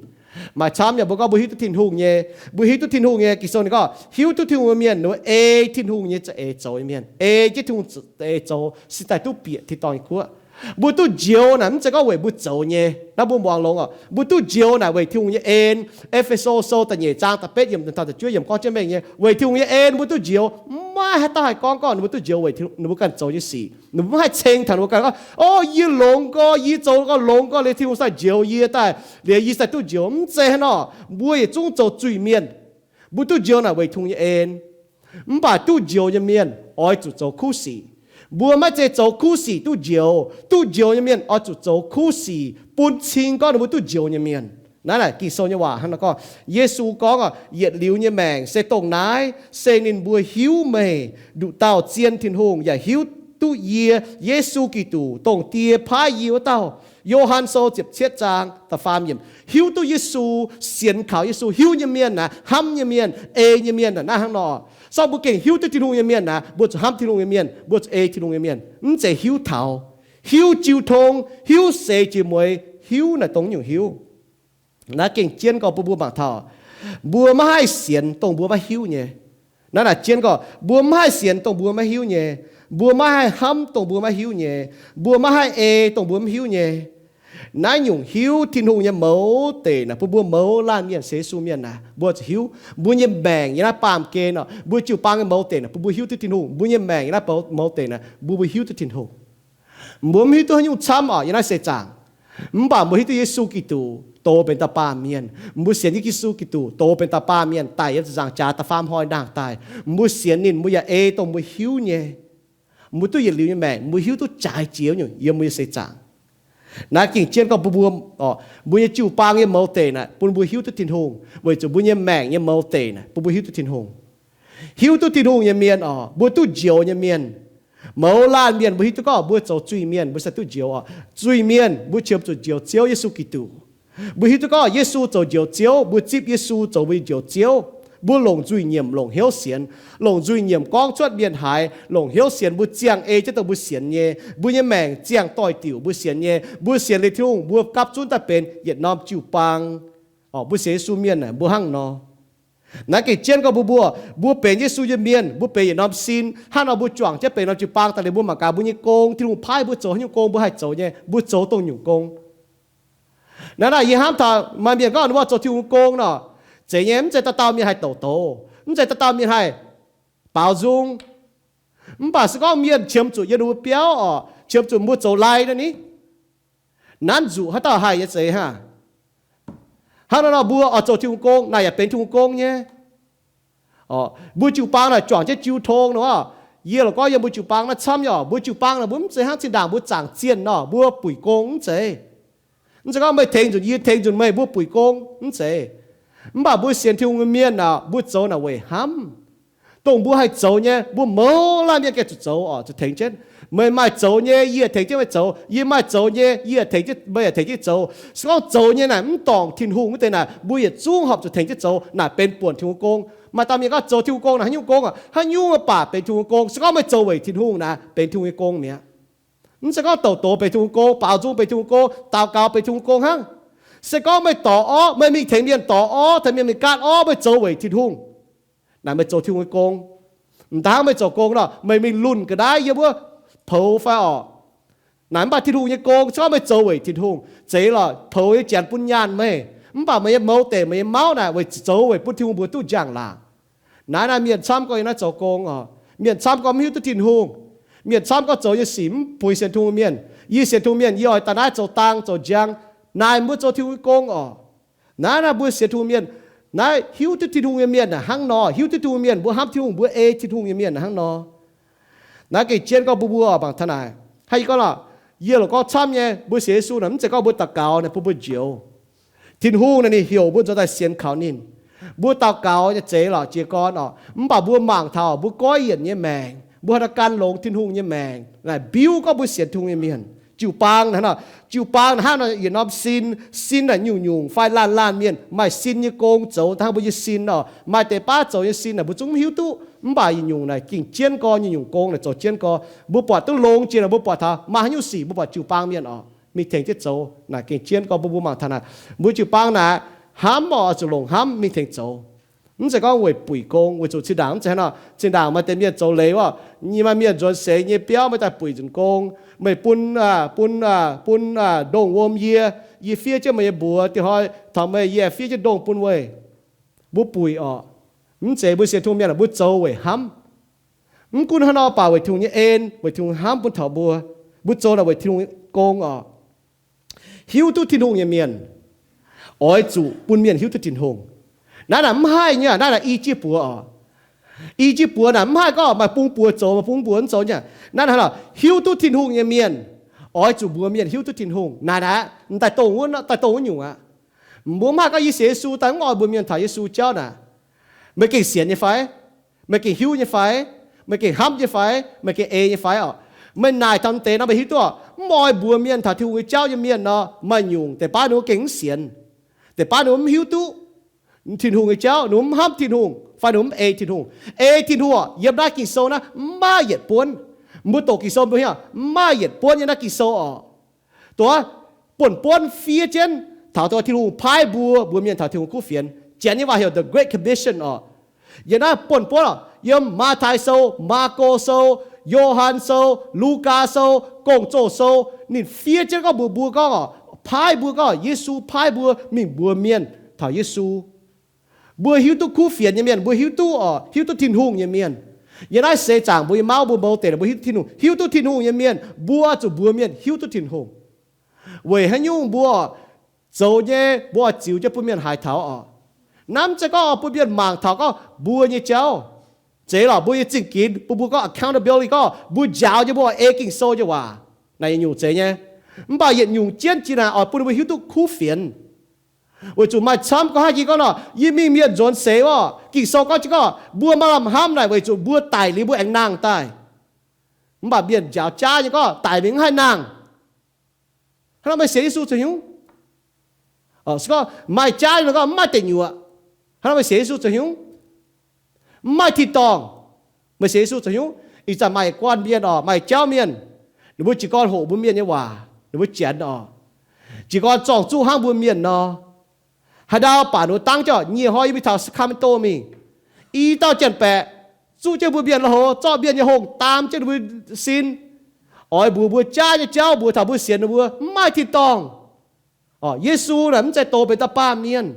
Maaih camv yaac mbuo gorngv mbuo hiuv duqv Tin-Hungh nyei, mbuo hiuv duqv Tin-Hungh nyei, Ging-Sou ninh gorngv hiuv duqv Tin-Hungh nyei mienh ninh mbuo ei Tin-Hungh nyei za'eix zoux nyei mienh, ei jienv Tin-Hungh za'eix zoux, cingx daaih duqv bieqc tin-dorngh nyei guoqv. Mbuo duqv njoux naaic mv zeiz gorngv weic mbuo zoux nyei. Naaiv mbuo muangx longx oc, mbuo duqv njoux naaic weic Tin-Hungh nyei en. E^fe^so Sou da'nyeic zaang da'betv yiemc taux da'juov yiemc gorngv jienv mengh nyei, weic Tin-Hungh nyei en mbuo duqv njoux. Maiv haaix dauh haih gorngv gorngv ninh mbuo duqv njoux weic ninh mbuo ganh zoux nyei sic. Ninh mbuo maiv haih ceng taux ninh mbuo ganh gorngv, O, yie longx gorx, yie zoux gorx longx gorx liuz Tin-Hungh sai njoux yie daaih, liuz yie sai duqv njoux. Mv zeiz hnangv nor. Mbuo yietc zungv zoux zuiz-mienh. Mbuo duqv njoux naaic weic Tin-Hungh nyei en. Mv baac duqv njoux nyei mienh oix zuqc zoux kuv sic. Mbuo maiv zeiz zoux kuv sic duqv njoux. Duqv njoux nyei mienh oix zuqc zoux kuv sic bun cing gorngv ninh mbuo duqv njoux nyei mienh. Naaiv naaic Ging-Sou nyei waac hnangv nor gorngv. Yesu gorngv, Yietc liuz nyei maengc se dongh naaiv, se ninh mbuo hiuv meih, nduqc dauh zien Tin-Hungh, yaac hiuv duqv yie, Yesu Giduc, dongh Die paaiv yie wuov dauh. Yo^han Sou ziepc cietv zaang da'faam yiemc. Hiuv duqv Yesu, sienx kaux Yesu, hiuv nyei mienh naaic, hnamv nyei mienh, ei nyei mienh naaic, naaiv hnangv nor. Sorng mbuo gengh hiuv duqv Tin-Hungh nyei mienh naaic, mbuo zuqc hnamv Tin-Hungh nyei mienh, mbuo zuqc ei Tin-Hungh nyei mienh. Mv zeiz hiuv taux, hiuv jiu tong, hiuv seix jiex mueiz, hiuv naaic dongh nyungc hiuv. Naaiv gengh jienv gorngv bun mbuo mangc taux, mbuo maiv haih sienx dongh mbuo maiv hiuv nyei. Naaiv naaic jienv gorngv mbuo maiv haih sienx dongh mbuo maiv hiuv nyei. Mbuo maiv haih hnamv dongh mbuo maiv hiuv nyei. Mbuo maiv haih ei dongh mbuo maiv hiuv nyei. Naaiv nyungc hiuv Tin-Hungh nyei mouz deic naaic, bun mbuo mouz laanh mienh sienx Yesu mienh naaic, mbuo zuqc hiuv mbuo nyei maengc nyei naaiv baamh gen oc. Mbuo jiu-baang nyei mouz deic naaic, bun mbuo hiuv duqv Tin-Hungh. Mbuo nyei maengc nyei naaiv mouz deic naaic, bun mbuo hiuv duqv Tin-Hungh. Mbuo mv hiuv duqv haaix nyungc camv oc, yiem naaiv seix zaangc. Mv baac mbuo hiuv duqv Yesu Giduc doz benx dauh baamh mienh. Mbuo sienx Yesu Giduc doz benx dauh baamh mienh daic yiem ziepc nzaangc jaax da'faam hnoi ndaangc daaih. Mbuo sienx ninh, mbuo yaac ei dongh mbuo hiuv nyei. Mbuo duqv yietc liuz nyei maengc, mbuo hiuv duqv jaaix jiex nyungc yiem mbuo nyei seix zaangc. Naaiv gengh jienv gorngv bun mbuo, mbuo nyei jiu-baang nyei mouz deic naaic, bun mbuo hiuv duqv Tin-Hungh, weic zuqc mbuo nyei maengc nyei mouz deic naaic, bun mbuo hiuv duqv Tin-Hungh. Hiuv duqv Tin-Hungh nyei mienh oc, mbuo duqv njoux nyei mienh. Mouz laanh mienh mbuo hiuv duqv gorngv mbuo zoux zuiz-mienh, mbuo se duqv njoux oc. Zuiz-mienh mbuo qiemx zuqc njoux Ziouv Yesu Giduc. Mbuo hiuv duqv gorngv Yesu zoux njoux Ziouv, mbuo zipv Yesu zoux mbuo nyei njoux Ziouv. Mbuo longc nzuih nyiemc longc hnyouv sienx, longc nzuih nyiemc gorngv cuotv mienh haiz, longc hnyouv sienx mbuo ziangh ei jienv dongh mbuo sienx nyei. Mbuo nyei maengc ziangh doix-diuc mbuo sienx nyei. Mbuo sienx liuz Tin-Hungh, mbuo gapv zunv daaih benx yietc norm jiu-baang. Mbuo sienx Yesu mienh naaic, mbuo hnangv nor. Naaiv gengh jienv gorngv mbuo, mbuo, mbuo benx Yesu nyei mienh, mbuo benx yietc norm sin. Hnangv nor mbuo juangc jienv benx norm jiu-baang daaih liuz, mbuo mangc gaax mbuo nyei gong, Tin-Hungh paaiv mbuo zoux haaix nyungc gong, mbuo haih zoux nyei, mbuo zoux dongh nyungc gong. Naaiv naaic yie hnamv taux maaih mienh gorngv ninh mbuo zoux Tin-Hungh gong nor, zeiz nyei, mv zeiz dauh dauh mienh haih douc doz, mv zeiz dauh dauh mienh haih baaux nzung. Mv baac se gorngv mienh qiemx zuqc yiem ninh mbuo biauv oc, qiemx zuqc mbuo zoux lai naaiv ni, nanv nzuqc haaix dauh haih nyei zeiz hnangv. Hnangv nor nor mbuo oix zoux Tin-Hungh gong naaic yaac benx Tin-Hungh gong nyei. Mbuo jiu-baang naaic juangc jienv jiu tong nor, yie loc gorngv yiem mbuo jiu-baang naaiv camv nyei oc. Mbuo jiu-baang naaic mbuo mv zeiz hnangv zinh ndaangc mbuo zaangc zienh nor mbuo buic gong, mv zeiz. Mv zeiz gorngv meih tengx nzunc yie, tengx nzunc meih, mbuo buic gong, mv zeiz. Mv baac mbuo sienx Tin-Hungh nyei mienh naaic, mbuo zoux naaic weic hnamv. Dongh mbuo haih zoux nyei, mbuo mouz laanh mienh gengh zuqc zoux oc, zuqc tengx jienv. Meih maaih zoux nyei, yie tengx jienv meih zoux. Yie maaih zoux nyei, yie tengx jienv, meih yaac tengx jienv zoux. Se gorngv zoux nyei naaic mv dorngc Tin-Hungh wuov deix naaic, mbuo yietc zungv horpc zuqc tengx jienv zoux naaic benx buonc Tin-Hungh gong. Maaih dauh mienh gorngv zoux Tin-Hungh gong naaic haaix nyungc gong aqv? Haaix nyungc baac benx Tin-Hungh gong. Se gorngv meih zoux weic Tin-Hungh naaic benx Tin-Hungh nyei gong mi'aqv. Mv zeiz gorngv douc doz benx Tin-Hungh gong, baaux nzung benx Tin-Hungh gong, daux gaux benx Tin-Hungh gong hnangv. Se gorngv meih dorh orv, meih mingh tengx mienh dorh orv, tengx mienh mingh gaatv orv, meih zoux weic Tin-Hungh, naaic meih zoux Tin-Hungh nyei gong. M'daaih hnangv meih zoux gong nor, meih mingh lunh ga'naaiv yiem wuov poux fai orqc, naaic mv baac Tin-Hungh nyei gong, se gorngv meih zoux weic Tin-Hungh, zeiz lorqc, poux nyei janx bun nyaanh meih. Mv baac meih nyei mouz deic, meih nyei mauv naaic weic zoux weic bun Tin-Hungh mbuox duqv njang-laangc. Naaiv naaiv mienh camv gorngv yiem naaiv zoux gong oc. Mienh camv gorngv mv hiuv duqv Tin-Hungh. Mienh camv gorngv zoux nyei sic mv puix sienx Tin-Hungh mienh. Yie sienx Tin-Hungh mienh, yie oix daaih naaiv zoux dang zoux njang. Naaic mbuo zoux Tin-Hungh nyei gong oc. Naaiv naaiv mbuo sienx Tin-Hungh mienh, naaiv hiuv duqv Tin-Hungh nyei mienh naaic hnangv nor, hiuv duqv Tin-Hungh mienh, mbuo hnamv Tin-Hungh, mbuo ei Tin-Hungh nyei mienh naaic hnangv nor. Naaiv gengh jienv gorngv mbuo mbuo mangc taux naaic, haih yie gorngv lorqc, yie loc gorngv camv nyei, mbuo sienx Yesu naaic mv zeiz gorngv mbuo daux gaux naaic bun mbuo njoux. Tin-Hungh naaic ninh heuc mbuo nzuonx daaih sienx kaux ninh. Mbuo daux gaux nyei zeiz lorqc jiez gorn oc, mv baac mbuo mangc taux mbuo goiv yienc nyei maengc, mbuo haaix nor gan longx Tin-Hungh nyei maengc naaic mbiuv gorngv mbuo sienx Tin-Hungh nyei mienh. Jiu-baang naaic hnangv nor, jiu-baang naaic hnangv nor yietc norm sin, sin naaic nyungc-nyungc fai laanh laanh mienh maaih sin nyei gong zoux hnangv mbuo nyei sin nor. Maaih deix baav zoux nyei sin naaic mbuo zungv mv hiuv duqv, mv baac yietc nyungc naaic gengh jienv gorn, yietc nyungc gong naaic zoux jienv gorn. Mbuo buatc duqv longx jiex naaic, mbuo buatc taux maaih haaix nyungc sic mbuo buatc jiu-baang mienh oc mingh tengx jienv zoux naaic gengh jienv gorn mbuo mbuo mangc taux naaic, mbuo jiu-baang naaic hnamv oc, oix zuqc longc hnamv mingh tengx zoux. Mv zeiz gorngv weic buic gong, weic zuqc zinh ndaangc mv zeiz hnangv nor. Zinh ndaangc maaih deix mienh zoux leiz wuov, maaih mienh nzuonx seix nyei biauv meih daaih buic nzunc gong, meih bun, bun, bun ndongh wuom yie, yie fiev jienv meih nyei mbuox, dieh hnoi taux meih yie fiev jienv ndongh bun weih. Mbuo buic oc. Mv zeiz, mbuo sienx Tin-Hungh mienh mbuo zoux weic hnamv. Mv gunv hnangv nor baac weic Tin-Hungh nyei en, weic Tin-Hungh hnamv bun taux mbuo, mbuo zoux naaic weic Tin-Hungh nyei gong oc. Hiuv duqv Tin-Hungh nyei mienh oix zuqc bun mienh hiuv duqv Tin-Hungh. Naaiv naaic mv haih nyei, naaiv naaic i jiez buoz oc. I jiez buoz naaic mv haih gorngv maaih bung buoz zoux, maaih bung buoz mv zoux nyei. Naaiv naaic hiuv duqv Tin-Hungh nyei mienh oix zuqc mbuox mienh hiuv duqv Tin-Hungh. Naaiv naaic daaih dongh wuov, daaih dongh wuov nyungc aqv. Mbuo mv haih gorngv yie sienx Yesu daaih mv oix mbuox mienh taux Yesu jauv naaic. Meih gengh sienx nyei fai? Meih gengh hiuv nyei fai? Meih gengh hnamv nyei fai? Meih gengh ei nyei fai oc? Meih naaic taux deix nor meih hiuv duqv, mv oix mbuox mienh taux Tin-Hungh nyei jauv nyei mienh nor, maaih nyungc deix baav ninh mbuo gengh mv sienx. Deix baav ninh mbuo mv hiuv duqv Tin-Hungh nyei jauv, ninh mbuo mv hnamv Tin-Hungh fai ninh mbuo mv ei Tin-Hungh. Ei Tin-Hungh oc, yiem naaiv Ging-Sou naaiv mv maaih yietc buonv. Mbuo doqc Ging-Sou mbuo hiuv, mv maaih yietc buonv yiem naaiv Ging-Sou oc. Dongh buonv-buonv fiev jienv Taux Tin-Hungh paaiv mbuo, mbuo mienh taux Tin-Hungh kuv fienx. Janx nyei waac heuc the Great Commission orqc. Yiem naaiv buonv-buonv orqc, yiem Matv^taai Sou, Maako Sou, Yo^han Sou, Lugaa Sou, Gong-Zoh Sou, ninh fiev jienv gorngv mbuox mbuo gorngv orqc, paaiv mbuo gorngv Yesu paaiv mbuo mingh mbuox mienh taux Yesu. Mbuo hiuv duqv kuv fienx nyei mienh, mbuo hiuv duqv orqc, hiuv duqv Tin-Hungh nyei mienh. Yiem naaiv seix zaangc mbuo nyei mauv mbuo mouz deix mbuo hiuv duqv Tin-Hungh, hiuv duqv Tin-Hungh nyei mienh, mbuo zuqc mbuox mienh hiuv duqv Tin-Hungh. Weic haaix nyungc mbuo zoux nyei, mbuo oix ziux jienv bun mienh haiz taux orqc. Naaiv mv zeiz gorngv bun mienh mangc taux gorngv mbuo nyei jauv. Zeiz lorqc, mbuo nyei zingh ginx bun mbuo gorngv accountability gorngv mbuo njaaux nyei mbuo oix ei Ging-Sou nyei waac. Naaiv yietc nyungc zeiz nyei. Mv baac yietc nyungc jienv jiex naaic oix bun mbuo hiuv duqv kuv fienx. Weic zuqc maaih camv gorngv haaix jiex gorngv nor, yie mingh mienh nzuonx seix orqc, Ging-Sou gorngv jienv gorngv mbuo maaih lamh hnamv naaic weic zuqc mbuo daic liuz mbuo aengx nangh daaih. Mv baac mienh njaaux jaav nyei gorngv daic mingh mv haih nangh. Hnangv nor meih sienx Yesu zoux hnyouv? Se gorngv maaih jaav nyei nor gorngv mv maaih deic nyuoqc. Hnangv nor meih sienx Yesu zoux hnyouv? Mv maaih tin-dorngh. Meih sienx Yesu zoux hnyouv? Ih zanc maaih guanh mienh orqc, maaih jauv mienh, ninh mbuo jiez gorn hoqc mbuo mienh nyei waac, ninh mbuo janx orqc, jiez gorn zorng-zuqv hnangv mbuo mienh nor. Haaix ndau baac ninh mbuo dangv jienv, nyieh hnoi yie mingh taux Sacramento mingh, i dauh janx-baeqc zuqv jienv mbuo mienh lui-houx, zorqv mienh nyei hongh daam jienv ninh mbuo sin, oix mbuox mbuo jaav nyei jauv, mbuox taux mbuo sienx ninh mbuo mv maaih tin-dorngh. Yesu naaic mv zeiz doz benx dauh baamh mienh.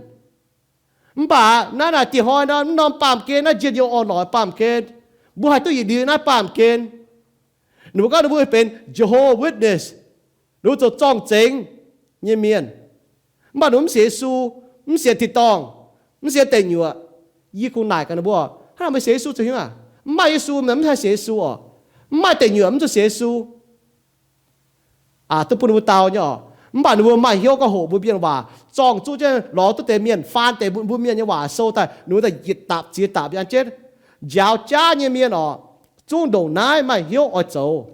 Mv baac naaiv naaic dieh hnoi nor, mv norm baamh gen, naaiv njien-youh orn-lorqc baamh gen, mbuo haih duqv yietc liuz naaiv baamh gen. Ninh mbuo gorngv ninh mbuo benx Jehovah Witness, ninh mbuo zoux zorng-zengx nyei mienh. Mv baac ninh mbuo mv sienx Yesu, mv sienx tin-dorngh, mv sienx deic nyuoqc. Yie kungx naaic gaax ninh mbuo, hnangv naaic meih sienx Yesu zoux hnyouv aac? Mv maaih Yesu, meih mv haih sienx Yesu orqc. Mv maaih deic nyuoqc mv zuqc sienx Yesu. Aa, duqv bun ninh mbuo dau nyei orqc. Mv baac ninh mbuo maaih hnyouv gorngv hoqc mbuo mienh waac, zorng-zuqv jienv lorz duqv deix mienh, faan deix mbuo mienh nyei waac sou daaih, ninh mbuo daaih yietc dapc ziex dapc an jienv. Njaaux jaav nyei mienh orqc, zungv ndongc naaiv maaih hnyouv oix zoux.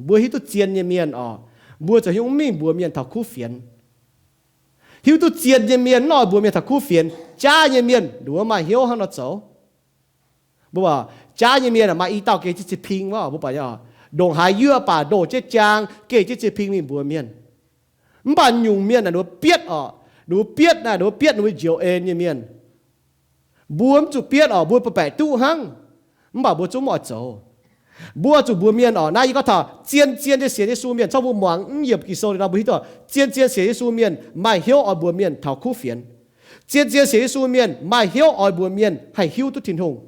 Mbuo hiuv duqv zien nyei mienh orqc, mbuo zoux hnyouv mv mingh mbuox mienh taux kuv fienx. Hiuv duqv zien nyei mienh mv oix mbuox mienh taux kuv fienx. Jaav nyei mienh ninh mbuo maaih hnyouv hnangv nor zoux. Mbuo baac jaav nyei mienh maaih i dauh geh jienv ziex ping wuov, mbuo baac ndongc haaix yuoqv baac ndoh jienv jaang geh jienv ziex ping mingh mbuox mienh. Mv baac nyungc mienh naaic ninh mbuo bietv orqc, ninh mbuo bietv naaic, ninh mbuo bietv ninh mbuo njoux en nyei mienh. Mbuo mv zuqc bietv orqc, mbuo baeqc duqv hnangv, mv baac mbuo zungv mv oix zoux. Mbuo zuqc mbuox mienh orqc, naaiv yie gorngv taux zien-zien nyei sienx Yesu mienh, corc mbuo muangx mv yiemc Ging-Sou liuz nor, mbuo hiuv duqv zien-zien sienx Yesu mienh maaih hnyouv oix mbuox mienh taux kuv fienx. Zien-zien sienx Yesu mienh maaih hnyouv oix mbuox mienh haih hiuv duqv Tin-Hungh.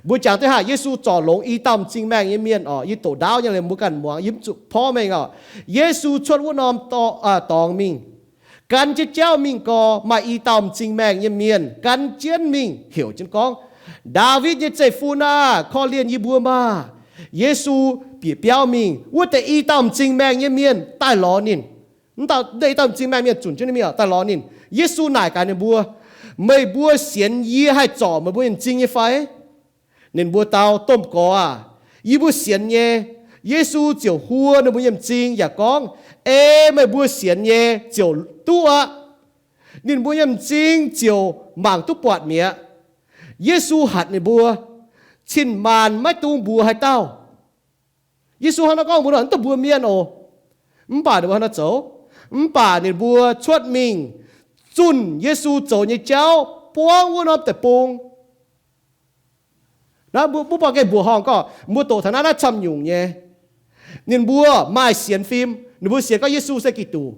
Mbuo jangx duqv haic, Yesu zorc longx i dauh m'zing maengh nyei mienh orqc. Yie doqc ndaauv nyei, mbuo ganh muangx, yie mv zuqc porv mengh orqc. Yesu cuotv wuov norm dorngx mingh, gan jienv jauv mingh gorx, maaih i dauh m'zing maengh nyei mienh gan jienv mingh heuc jienv gorngv, Ndaawitv nyei zeiv-fun aah! Korv-lienh yie mbuo maah! Yesu bieqc biauv mingh, wuov deix i dauh m'zing maengh nyei mienh daaih lorz ninh. Mv deix i dauh m'zing maengh mienh zunc jienv ninh mingh daaih lorz ninh. Yesu naaic gaax ninh mbuo, Meih mbuo sienx yie haih zorc meih mbuo nyei m'zing nyei fai? Ninh mbuo dau, Domh Gorx aah! Yie mbuo sienx nyei. Yesu ziouc huo ninh mbuo nyei m'zing yaac gorngv, Ei meih mbuo sienx nyei ziouc duqv aqv. Ninh mbuo nyei m'zing ziouc mangc duqv buatc mi'aqv. Yesu hatc ninh mbuo, Cin-maanc maiv dungx mbuox haaix dauh. Yesu hnangv nor gorngv mbuo nor, mv dungx mbuox mienh oc. Mv baac ninh mbuo hnangv nor zoux. Mv baac ninh mbuo cuotv mingh zunh Yesu zoux nyei jauv buangv wuov norm deic-bung. Naaiv mbuo, mbuo buatc gengh mbuoqc horngh gorngv mbuo doqc taux naaiv, naaiv camv nyungc nyei. Ninh mbuo maaih sienx fim, ninh mbuo sienx gorngv Yesu se Giduc.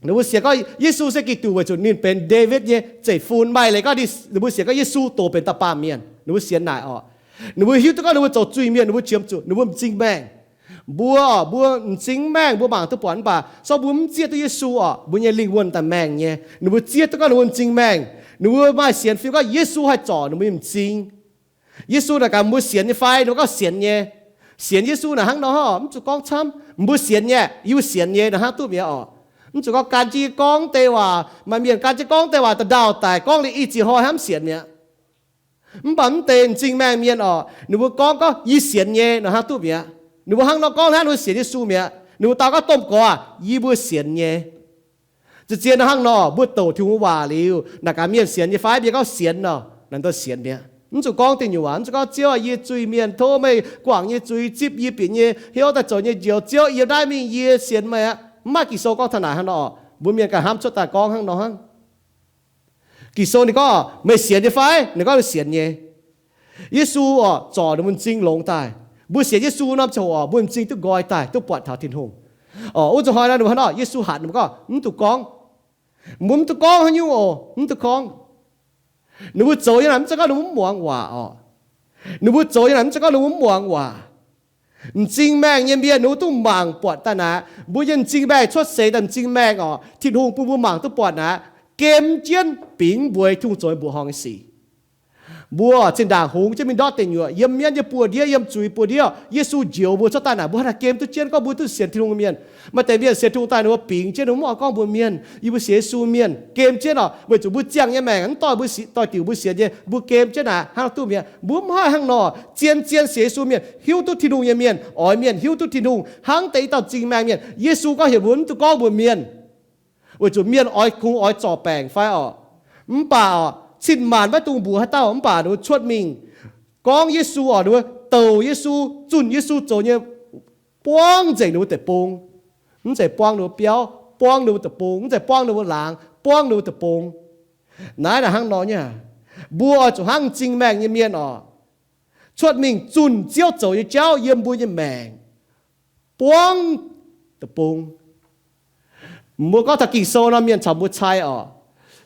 Ninh mbuo sienx gorngv Yesu se Giduc weic zuqc ninh benx Ndaawitv nyei zeiv-fun. Maaih leiz gorngv ninh mbuo sienx gorngv Yesu doqc benx dauh baamh mienh. Ninh mbuo sienx naaic orqc. Ninh mbuo hiuv duqv gorngv ninh mbuo zoux zuiz-mienh, ninh mbuo qiemx zuqc ninh mbuo m'zing maengh. Mbuo orqc, mbuo m'zing maengh mbuo mangc duqv buatc, mv baac se gorngv mbuo mv zieqv duqv Yesu orqc, mbuo nyei lingh wuonh daaih maengh nyei. Ninh mbuo zieqv duqv gorngv ninh mbuo m'zing maengh, ninh mbuo maaih sienx fim gorngv Yesu haih zorc ninh mbuo nyei m'zing. Yesu naaic gaax mbuo sienx nyei fai, ninh mbuo gorngv sienx nyei. Sienx Yesu naaic hnangv nor, mv zuqc gorngv camv, mbuo sienx nyei, yie mbuo sienx nyei nor hnangv duqv mi'aqv orqc. Mv zuqc gorngv gan jienv yie gorngv deix waac, maaih mienh gan jienv gorngv deix waac da'ndauh daic, gorngv liuz i ziex hnoi hnamv sienx mi'aqv. Mv baac mv deix m'zing maengh mienh orqc, ninh mbuo gorngv gorngv yie sienx nyei nor hnangv duqv mi'aqv. Ninh mbuo hnangv nor gorngv hnangv ninh mbuo sienx Yesu mi'aqv. Ninh mbuo dau gorngv, Domh Gorx aah, yie mbuo sienx nyei. Zien-zien nor hnangv nor, mbuo doqc Tin-Hungh waac liuz, naaic gaax mienh sienx nyei fai, mienh gorngv sienx nor, naaic dorh sienx mi'aqv. Mv zuqc gorngv deic nyuoqc waac, mv zuqc gorngv, Ziouv aah, yie zuiz-mienh, tov meih guangc yie nyei zuiz, zipv yie bieqc nyei hnyouv daaih zoux nyei njoux. Ziouv, yiem naaiv mingh yie sienx meih aqv. Mv maaih Ging-Sou gorngv taux naaic hnangv nor orqc. Mbuo mienh ganh hnamv cuotv daaih gorngv hnangv nor hnangv. Ging-Sou ninh gorngv, meih sienx nyei fai? Ninh gorngv, meih sienx nyei. Yesu oc, zorc ninh mbuo m'zing longx daaih. Mbuo sienx Yesu norm ziangh hoc oc, mbuo m'zing duqv nqoi daaih, duqv buatc taux Tin-Hungh. Oc, wuov zuqc hnoi naaiv ninh mbuo hnangv nor, Yesu hatc ninh mbuo gorngv, mv duqv gorngv. Mbuo mv duqv gorngv haaix nyungc oc, mv duqv gorngv. Ninh mbuo zoux nyei naaic mv zeiz gorngv ninh mbuo mv muangx waac oc. Ninh mbuo zoux nyei naaic mv zeiz gorngv ninh mbuo mv muangx waac. M'zing maengh nyei mienh ninh mbuo duqv mangc buatc daaih naaic, mbuo nyei m'zing maengh cuotv seix daaih m'zing maengh oc, Tin-Hungh bun mbuo mangc duqv buatc naaic, gem jienv bingx mbuox Tin-Hungh zoux nyei mbuoqc horngh nyei sic. Mbuo zinh ndaangc hungx jienv mingh ndortv deic nyuoqc, yiem mienv nyei buoz-ndiev, yiem zuiz buoz-ndiev, Yesu njoux mbuo cuotv daaih naaic, mbuo hnangv haaix gem duqv jienv gorngv mbuo duqv sienx Tin-Hungh mienh? Maaih deix mienh sienx Tin-Hungh daaih ninh mbuo bingx jienv, ninh mbuo mv oix gorngv mbuox mienh, yie mbuo sienx Yesu mienh, gem jienv oc, weic zuqc mbuo ziangh nyei maengc mv doix mbuo, doix diuc mbuo sienx nyei, mbuo gem jienv naaic hnangv nor duqv mi'aqv. Mbuo mv haih hnangv nor. Zien-zien sienx Yesu mienh, hiuv duqv Tin-Hungh nyei mienh, oix mienh hiuv duqv Tin-Hungh hnangv deix i dauh m'zing maengh mienh. Yesu gorngv heuc mbuo mv duqv gorngv mbuox mienh, weic zuqc mienh oix kungx oix zorc baengc fai oc. Mv baac oc, cin-maanc maiv dungx mbuox haaix dauh, mv baac ninh mbuo cuotv mingh gorngv Yesu oc, ninh mbuo douc Yesu, zunh Yesu zoux nyei, buangv nzengc ninh mbuo deic-bung. Mv zeiz buangv ninh mbuo biauv, buangv ninh mbuo deic-bung, mv zeiz buangv ninh mbuo laangz, buangv ninh mbuo deic-bung. Naaiv naaic hnangv nor nyei. Mbuo oix zuqc hnangv m'zing maengh nyei mienh oc, cuotv mingh zunh Ziouv zoux nyei jauv yiem mbuo nyei maengc, buangv deic-bung. Mbuo gorngv taux Ging-Sou nor, mienh caux mbuo cai oc.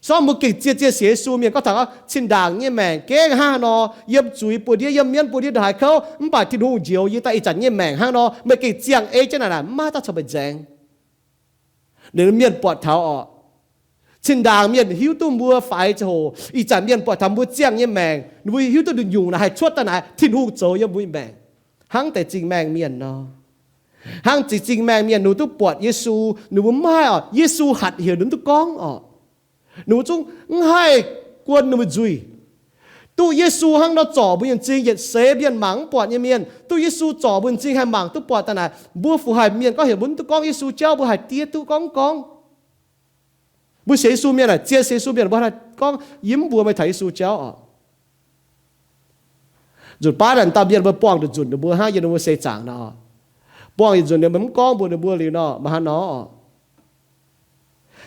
Sorng mbuo gengh zien-zien sienx Yesu mienh gorngv taux cin-ndaangc nyei maengc gengh hnangv haaix nor, yiem zuiz buoz-ndiev, yiem mienv buoz-ndiev ndongc haaix kouv, mv baac Tin-Hungh njoux yie daaih ih zanc nyei maengc hnangv nor, meih gengh ziangh ei jienv naaic, naaic mv maaih dauh caux meih nzaeng. Ninh mienh buatc taux oc. Cin-ndaangc mienh hiuv duqv mbuo faix ziangh hoc, ih zanc mienh buatc taux mbuo ziangh nyei maengc, ninh mbuo hiuv duqv nduqc nyungc naaic haih cuotv daaih naaic Tin-Hungh zoux yiem mbuo nyei maengc. Hnangv deix m'zing maengh mienh nor, hnangv deix m'zing maengh mienh ninh duqv buatc Yesu, ninh mbuo mv haih oc, Yesu hatc heuc ninh mv duqv gorngv oc. Ninh mbuo zungv mv haih guon ninh mbuo nzuih. Duqv Yesu hnangv nor zorc mbuo nyei m'zing, yietc seix mienh mangc mv buatc nyei mienh, duqv Yesu zorc mbuo m'zing haih mangc duqv buatc daaih naaic, mbuo fu haic mienh gorngv heuc mbuo mv duqv gorngv Yesu jauv, mbuo haih diev duqv gorngv mv gorngv. Mbuo sienx Yesu mienh naaic, zien sienx Yesu mienh mbuo haih gorngv, yie mv mbuox meih taux Yesu jauv oc. Nzunc baav naaic dauh mienh mbuo buangh nzunc ninh mbuo hnangv yiem ninh mbuo seix zaangc nor, buangh yietc nzunc ninh mbuo mv gorngv mbuox ninh mbuo liuz nor, mv hnangv nor.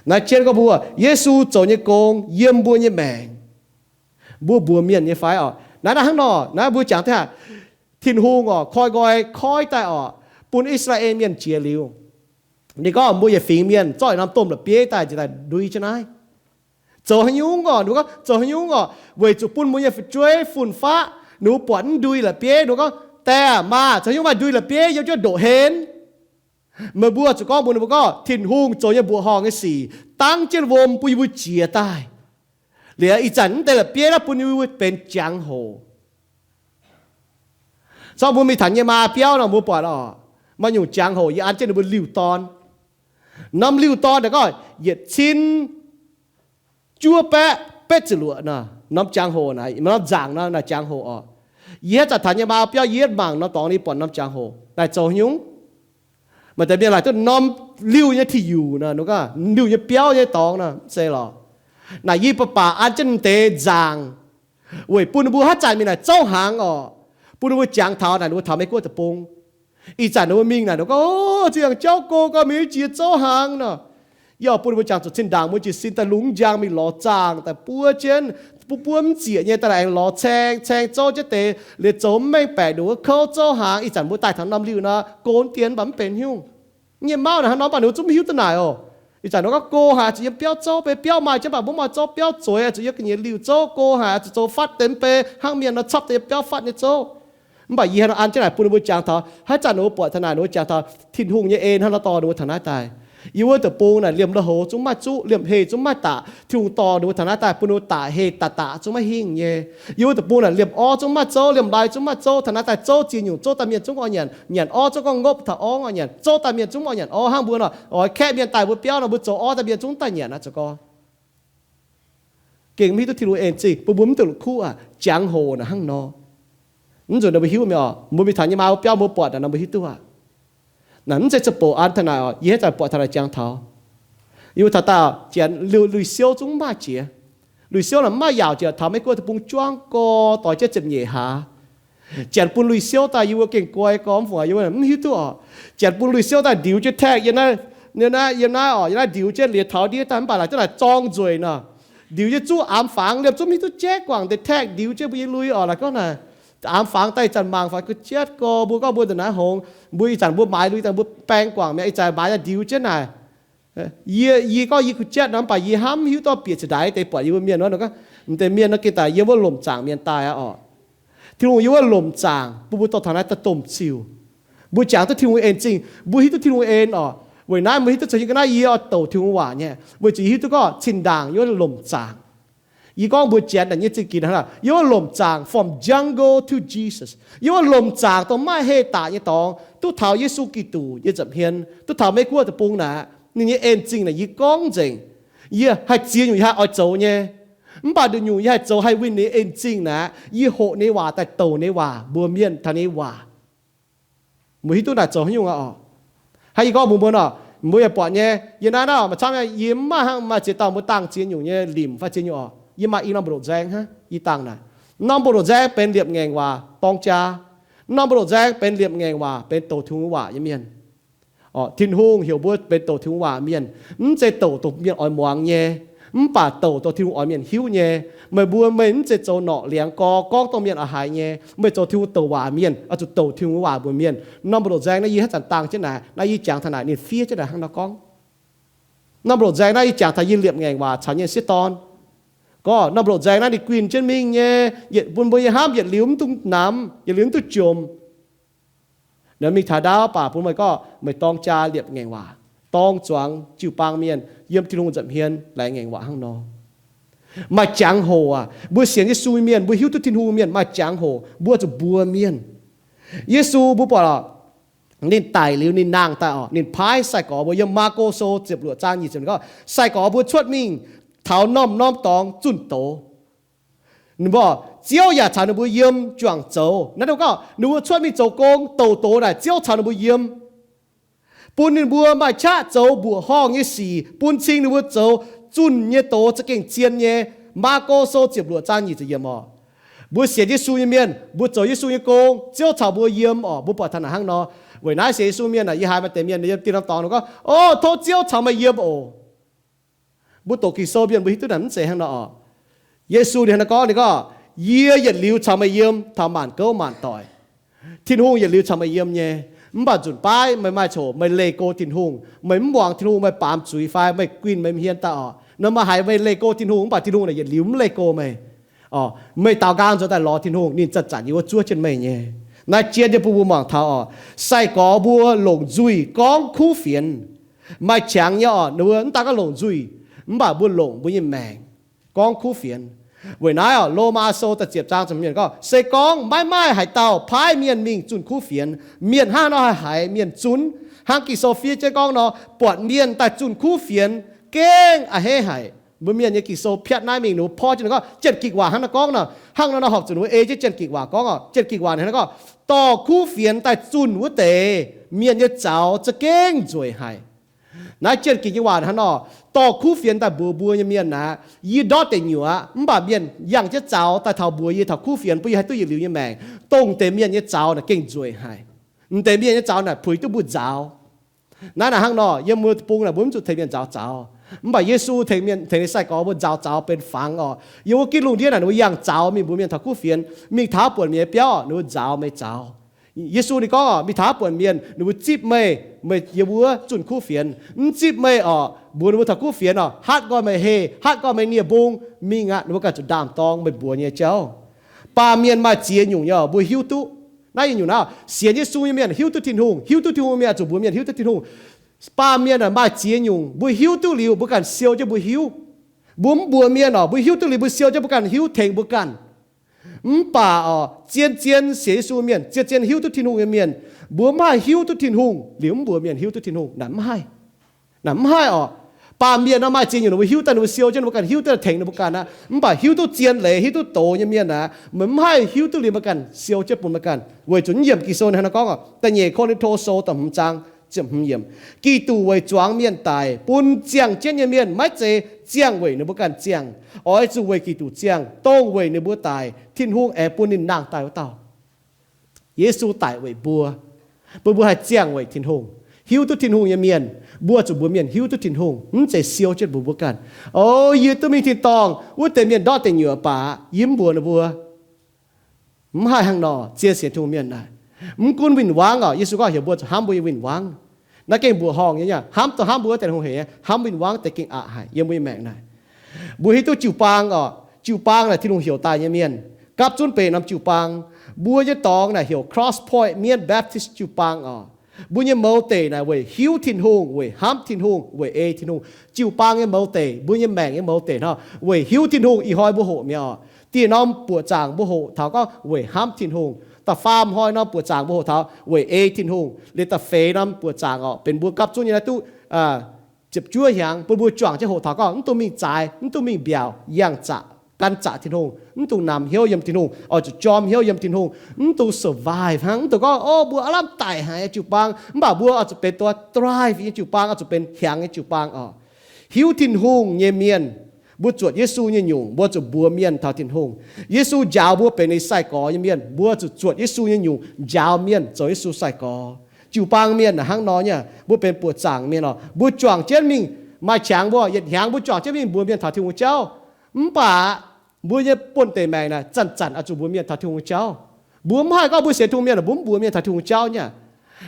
Naaiv jienv gorngv mbuo, Yesu zoux nyei gong yiem mbuo nyei maengc, mbuo mbuox mienh nyei fai oc? Naaiv naaiv hnangv nor, naaiv mbuo jangx daaih, Tin-Hungh oc, koi nqoi koiv daaih oc, bun I^saa^laa^en Mienh jiex liuz, ninh gorngv mbuo yietc fingx mienh zorqv norm domh la'bieiv daaih njiec daaih ndui jienv naaiv. Zoux haaix nyungc oc? Ninh mbuo gorngv zoux haaix nyungc oc? Weic zuqc bun mbuo nyei fu'jueiv fun-faqv ninh mbuo buatc mv ndui la'bieiv, ninh mbuo gorngv, Die aah, maa aah, zoux haaix nyungc maaih ndui la'bieiv yiem jienv ndoqc henv? Meih mbuo zuqc gorngv mbuox ninh mbuo gorngv, Tin-Hungh zoux nyei mbuoqc horngh nyei sic dangv jienv wuom bun yie mbuo jiex daaih. Liuz ih zanc mv deix la'bieiv naaiv bun yie mbuo benx jangx-hoc. Zorqv mbuo mingh taux nyei maa biauv nor, mbuo buatc oc, maaih nyungc jangx-hoc yie an jienv ninh mbuo liuh dorn. Norm liuh dorn naaic gorngv yietc cin juov baeqv betv ziepc luoqc nor, norm jangx-hoc naaic, norm nzaangc nor naaic jangx-hoc oc. Yie haaix zanc taux nyei maa biauv yie yietv mangc nor dorngx ninh buatc norm jangx-hoc naaic zoux haaix nyungc. Maaih deix mienh laaic duqv norm liuh nyei ti yuc nor, liuh nyei biauv nyei dorngx nor, mv zeiz lorqc. Naaic yie baac baac an jienv deix nzaangc weic bun ninh mbuo haaix zanc mingh naaic zouv hnaangx oc, bun ninh mbuo jangx taux naaic ninh mbuo taux Meiv Guoqv deic-bung. Ih zanc ninh mbuo mingh naaic ninh gorngv, O, zuqc yangh jauv go gau mingh jiex zouv hnaangx nor. Yie oix bun ninh mbuo jangx zuqc zinh ndaangc mbuo jiez sin daaih lungh njang mingh lorz zaangh daaih buov jienv, buov buov mv zieqc nyei daaih aengx lorz caeng, caeng zouv jienv deix, liuz zoux mv mengh baeqc nduqc wuov kouv zouv hnaangx. Ih zanc mbuo daaih taux norm liuh nor, go dieh mv baac mv benx haaix nyungc. Nyei mauv naaic hnangv nor mv baac ninh mbuo zungv mv hiuv duqv naaic oc. Ih zanc ninh gorngv go haic zuqc yiem biauv zouv, beiv biauv maaih jienv mv baac mbuo mv oix zouv biauv zueiz, zuqc yiem ga'nyiec liuh zouv, go haic zuqc zoux fatv deix mv bei hnangv mienh nor capv deix biauv fatv nyei zouv. Mv baac yie hnangv nor an jienv naaic bun ninh mbuo jangx taux, haaix zanc ninh mbuo buatc taux naaic ninh mbuo jangx taux Tin-Hungh nyei en hnangv nor dorh ninh mbuo taux naaiv daaih. Yiem wuov deic-bung naaic liemh lui-houx zungv maiv zuqv, liemh heh zungv maiv daqc, Tin-Hungh dorh ninh mbuo taux naaiv daaih bun ninh mbuo daqc heh daqc daqc zungv maiv hingh nyei. Yiem wuov deic-bung naaic liemh orv zungv maiv zouv, liemh lai zungv maiv zouv, taux naaiv daaih zouv ziex nyungc, zouv daaih mienh zungv oix nyanc, nyanc orv zungv gorngv ngopv taux orv oix nyanc, zouv daaih mienh zungv oix nyanc orv hnangv mbuo nor, oix kaeqv mienh daaih mbuo biauv nor, mbuo zoux orv daaih mienh zungv daaih nyanc aqv zoux gorx. Gengh mv hiuv duqv Tin-Hungh en zingh bun mbuo mv duqv la'kuqv aqv. Jangx-hoc naaic hnangv nor. Mv nzunc nor mbuo hiuv mi'aqv oc. Mbuo mingh taux nyei maa wuov biauv mbuo buatc naaic nor mbuo hiuv duqv aqv. Naaic mv zeiz zuqc bouc an taux naaic oc. Yie haaix zanc buatc taux naaic jangx taux. Yie mbuo taux daaih janx lui-siouv zungv mv maaih jiex. Lui-siouv naaic mv maaih yaauc jiex, taux Meiv Guoqv deic-bung juangv gorx doix jienv ziepc nyeic hlaax. Janx bun lui-siouv daaih yie mbuo gengh guai gorx mv fungc, yie mbuo mv hiuv duqv oc. Janx bun lui-siouv daaih ndiux jienv taekv yiem naaiv Yiem naaiv, yiem naaiv oc, yiem naaiv ndiux jienv liuz taux ndiev daaih mv baac laaic duqv naaic zorng nzueic nor. Ndiux jienv zuqv aamx fangx liemh zungv hiuv duqv jaiv guangc deix taekv ndiux jienv mbuo nyei lui oc. Laaix gorngv naaic aamx fangx daaih ih zanc mangc fai kuh jietv gorx mbuo gorngv mbuo nza'naaiv hngongx, mbuo ih zanc mbuo maaiz lui daaih mbuo baeng guangc mi'aqv, ih zanc maaiz naaiv ndiux jienv naaic. Yie, yie gorngv yie kuh jietv nor mv baac yie hnamv hiuv duqv bieqc ziouc ndaix deix buatc yie mbuo mienh wuov nor, m'deix mienh nor gengh daaih yiem wuov lomc zaangc mienh daaih aqv oc. Tin-Hungh yiem wuov lomc zaangc bun mbuo dorh taux naaiv daaih domh ziuh. Mbuo jangx duqv Tin-Hungh en zingh, mbuo hiuv duqv Tin-Hungh en oc. Weic naaiv mbuo hiuv duqv zoux haaix nyungc ga'naaiv yie oix douc Tin-Hungh waac nyei, weic zuqc yie hiuv duqv gorngv cin-ndaangc yiem wuov lomc zaangc. Yie gorngv mbuo janx naaic nyei zingh ginx hnangv, yiem wuov lomc zaangc from jungle to Jesus. Yiem wuov lomc zaangc dongh maiv haih daaih nyei dorngx duqv taux Yesu Giduc nyei nza'hmien, duqv taux Meiv Guoqv deic-bung naaic, ninh nyei en zingh naaic yie gorngv nzengc. Yie haih ziex nyungc yie haih oix zoux nyei. Mv baac nduqc nyungc yie haih zoux haih winh ninh en zingh naaic, yie hoqc ninh waac daaih douc ninh waac mbuox mienh taux ninh waac. Mbuo hiuv duqv naaic zoux haaix nyungc aqv oc. Hnangv yie gorngv mbuox mbuo nor, mbuo yaac buatc nyei, yie naaiv naaiv maaih camv, yie mv maaih hnangv maaih ziex dauh mbuo dangh ziex nyungc nyei limc fai ziex nyungc oc. Yie maaih i norm mbu'ndongx nzaeng hnangv yie dangh naaic. Norm mbu'ndongx nzaeng benx liepc ngaengc waac dorng jaa. Norm mbu'ndongx nzaeng benx liepc ngaengc waac benx douc Tin-Hungh waac nyei mienh. Tin-Hungh heuc mbuo benx douc Tin-Hungh waac mienh, mv zeiz douc dongh mienh oix muangx nyei, mv baac douc dongh Tin-Hungh oix mienh hiuv nyei. Meih mbuo meih mv zeiz zoux norqc liangx gorx gorngv dongh mienh oix haiz nyei. Meih zoux Tin-Hungh douc waac mienh, oix zuqc douc Tin-Hungh waac mbuox mienh. Norm mbu'ndongx nzaeng naaiv yie haaix zanc dangh jienv naaic, naaiv yie jangx taux naaic ninh fiev jienv naaic hnangv nor gorngv. Norm mbu'ndongx nzaeng naaiv yie jangx taux yie liepc ngaengc waac caux nyei sieqv dorn. Gorngv norm mbu'ndongx nzaeng naaiv ninh guinh jienv mingh nyei, yietc bun mbuo nyei hnamv yietc liuz mv duqv namx, yietc liuz mv duqv jomc. Naaiv mingh taux ndaauv baac bun meih gorngv meih dorng jaa liepc ngaengc waac, dorng zuangx jiu-baang mienh yiem Tin-Hungh nza'hmien laengz ngaengc waac hnangv nor. Maaih jangx-hoc aac, mbuo sienx Yesu mienh, mbuo hiuv duqv Tin-Hungh mienh maaih jangx-hoc mbuo zuqc mbuox mienh. Yesu mbuo buatc oc, ninh daic liuz ninh nangh daaih oc, ninh paaiv sai-gorx mbuo, yiem Maako Sou ziepc luoqc zaang nyic ziepc gorngv, sai-gorx mbuo cuotv mingh taux norm-norm dorngx zunh doz. Ninh mbuo, Ziouv yaac caux ninh mbuo yiem juangc zoux. Naaiv ninh gorngv ninh mbuo cuotv mingh zoux gong douc doz naaic, Ziouv caux ninh mbuo yiem, bun ninh mbuo maaih qaqv zoux mbuoqc horngh nyei sic, bun cing ninh mbuo zoux zunh nyei doz za'gengh zien nyei. Maako Sou ziepc luoqc zaang nyic ziepc yiemc oc. Mbuo sienx Yesu nyei mienh, mbuo zoux Yesu nyei gong, Ziouv caux mbuo yiem oc. Mbuo buatc taux naaic hnangv nor. Weic naaiv sienx Yesu mienh aah, yie haiz maaih deix mienh yiem dieh norm dorngx gorngv, O, tov Ziouv caux meih yiem oc. Mbuo doqc Ging-Sou mienh mbuo hiuv duqv naaic mv zeiz hnangv nor oc. Yesu ninh hnangv nor gorngv, ninh gorngv, Yie yietc liuz caux meih yiem taux maanc gouv maanc doic. Tin-Hungh yietc liuz caux meih yiem nyei. Mv baac nzunc baav meih maaih coc meih leih go Tin-Hungh, meih mv muangx Tin-Hungh, meih baamz zuiz fai meih guinh meih hmien daaih oc, nor meih haiz meih leih go Tin-Hungh, mv baac Tin-Hungh naaic yietc liuz mv leih go meih. Meih daaux nqaang nzuonx daaih lorz Tin-Hungh, ninh zanc-zanc yiem wuov zuov jienv meih nyei. Naaiv jien nyei bun mbuo muangx taux oc, sai-gorx mbuo longc nzuih gorngv kuv fienx. Maaih qangx nyei oc, ninh mbuo mv daan gorngv longc nzuih, mv baac mbuo longc mbuo nyei maengc gorngv kuv fienx. Weic naaiv oc, Lomaa Sou da'ziepc zaang ziepc hmz gorngv, Se gorngv maiv maaih haaix dauh paaiv mienh mingh zunh kuv fienx, mienh hnangv nor haih haiz mienh zunv? Hnangv Ging-Sou fiev jienv gorngv nor, buatc mienh daaih zunh kuv fienx gengh a'hneiv haic. Mbuo Mienh nyei Ging-Sou piatv naaiv mingh, ninh mbuo porv jienv gorngv Janx-Ging waac hnangv nor gorngv nor. Hnangv nor nor horpc zuqc ninh mbuo ei jienv Janx-Ging waac gorngv oc. Janx-Ging waac hnangv nor gorngv, Dorh kuv fienx daaih zunh wuov deix mienh nyei zaux za'gengh nzueic haic. Naaiv Janx-Ging nyei waac hnangv nor, dorh kuv fienx daaih mbuox mbuo nyei mienh aqv, yie ndortv deic nyuoqc aqv, mv baac mienh yangh jienv zaux daaih taux mbuox yie taux kuv fienx, bun yie haih duqv yietc liuz nyei maengc, dongh deix mienh nyei zaux naaic gengh nzueic haic. M'deix mienh nyei zaux naaic puix duqv mbuo nzaaux. Naaiv naaic hnangv nor, yiem mbuo deic-bung naaic mbuo mv zuqc tengx mienh nzaaux zaux. Mv baac Yesu tengx mienh, tengx ninh sai-gorx mbuo nzaaux zaux benx fangx oc. Yiem wuov gitv lungh ndiev naaic ninh mbuo yangh zaux mingh mbuox mienh taux kuv fienx. Mingh taux buonc mienh nyei biauv, ninh mbuo nzaaux meih zaux. Yesu ninh gorngv oc, mingh taux buonc mienh, ninh mbuo zipv meih, meih yiem wuov zunh kuv fienx. Mv zipv meih oc, mbuox ninh mbuo taux kuv fienx oc, hatv nqoi meih heh, hatv nqoi meih nie-mbung, mingh aqv, ninh mbuo ganh zuqc ndaam-dorng meih mbuox nyei jauv. Baamh mienh maaih ziex nyungc nyei oc, mbuo hiuv duqv. Naaiv nyungc naaiv, sienx Yesu nyei mienh hiuv duqv Tin-Hungh, hiuv duqv Tin-Hungh mienh zuqc mbuox mienh hiuv duqv Tin-Hungh. Baamh mienh maaih ziex nyungc, mbuo hiuv duqv liuz mbuo ganh siou jienv mbuo hiuv. Mbuo mv mbuox mienh oc, mbuo hiuv duqv liuz mbuo siou jienv mbuo ganh hiuv, tengx mbuo ganh. Mv baac oc, zien-zien sienx Yesu mienh, zien-zien hiuv duqv Tin-Hungh nyei mienh, mbuo mv haih hiuv duqv Tin-Hungh liuz mv mbuox mienh hiuv duqv Tin-Hungh, naaic mv haih. Naaic mv haih oc. Baamh mienh nor maaih ziex nyungc ninh mbuo hiuv daaih ninh mbuo siou jienv ninh mbuo ganh hiuv duqv tengx ninh mbuo ganh aqv. Mv baac hiuv duqv zien leiz, hiuv duqv doz nyei mienh aeqv, meih mv haih hiuv duqv liuz meih ganh siou jienv bun meih ganh, weic zuqc naaiv yiemc Ging-Sou hnangv naaiv gorngv oc, da'nyeic Ko^lin^to Sou da'hmz zaang ziepc hmz yiemc, Giduc weic zuangx mienh daic, bun ziangh jienv nyei mienh maiv zeiz ziangh weic ninh mbuo ganh ziangh, oix zuqc weic Giduc ziangh, dongh weic ninh mbuo daic, Tin-Hungh aengx bun ninh nangh daaih wuov dauh. Yesu daic weic mbuo, bun mbuo haih ziangh weic Tin-Hungh. hiuv duqv Tin-Hungh nyei mienh, mbuo zuqc mbuox mienh hiuv duqv Tin-Hungh, mv zeiz siou jienv mbuox mbuo ganh, O, yie duqv mingh tin-dorngh, wuov deix mienh ndortv deic nyuoqc baac yie mv mbuox ninh mbuo. Mv haih hnangv nor, zien sienx Tin-Hungh mienh naaic. Mv gunv win-wangv oc, Yesu gorngv heuc mbuo zuqc hnamv mbuo nyei win-wangv. Naaiv gengh mbuoqc horngh nyei, hnamv dongh hnamv mbuo wuov deix hungh heic, hnamv win-wangv deix gengh aqc haic yiem mbuo nyei maengc naaic. Mbuo hiuv duqv jiu-baang oc, jiu-baang naaic Tin-Hungh heuc daaih nyei mienh, gapv zunv benx norm jiu-baang. Mbuo nyei dorngx naaic heuc Cross Point Mien Baptist jiu-baang oc. Mbuo nyei mouz deic naaic weic hiuv Tin-Hungh, weic hnamv Tin-Hungh, weic ei Tin-Hungh. Jiu-baang nyei mouz deic, mbuo nyei maengc nyei mouz deic hnangv, weic hiuv Tin-Hungh. Ih hnoi mbuo hoqc mi'aqv oc. Dieh norm buoqc zaangc mbuo hoqc taux gorngv weic hnamv Tin-Hungh. Da'faam hnoi norm buoqc zaangc mbuo hoqc taux weic ei Tin-Hungh. Liuz da'feix norm buoqc zaangc oc, benx mbuo gapv zunv nyei naaiv duqv ziepc juov hnyangx, bun mbuo juangc jienv hoqc taux gorngv mv dungx mingh zaaix, mv dungx mingh mbiaauc yangh zaqc, gan zaqc Tin-Hungh, mv dungx namx hnyouv yiem Tin-Hungh, oix zuqc jorm hnyouv yiem Tin-Hungh, mv dungx survive hnangv, mv dungx gorngv, O, mbuo aav lamh daic haic jiu-baang, mv baac mbuo oix zuqc benx dongh thrive nyei jiu-baang, oix zuqc benx hiaangx nyei jiu-baang oc. Hiuv Tin-Hungh nyei mienh, mbuo zuotc Yesu nyei nyungc, mbuo zuqc mbuox mienh taux Tin-Hungh. Yesu njaaux mbuo benx ninh sai-gorx nyei mienh, mbuo zuqc zuotc Yesu nyei nyungc njaaux mienh zoux Yesu sai-gorx. Jiu-baang mienh hnangv nor nyei, mbuo benx buoqc zaangc mienh oc. Mbuo juangc jienv mingh, maaih qangx mbuo yietc hnyangx mbuo juangc jienv mingh mbuox mienh taux Tin-Hungh nyei jauv. Mv baac mbuo nyei buonv-deic maengc naaic zanc-zanc oix zuqc mbuox mienh taux Tin-Hungh nyei jauv. Mbuo mv haih gorngv mbuo sienx Tin-Hungh mienh mbuo mv mbuox mienh taux Tin-Hungh nyei jauv nyei.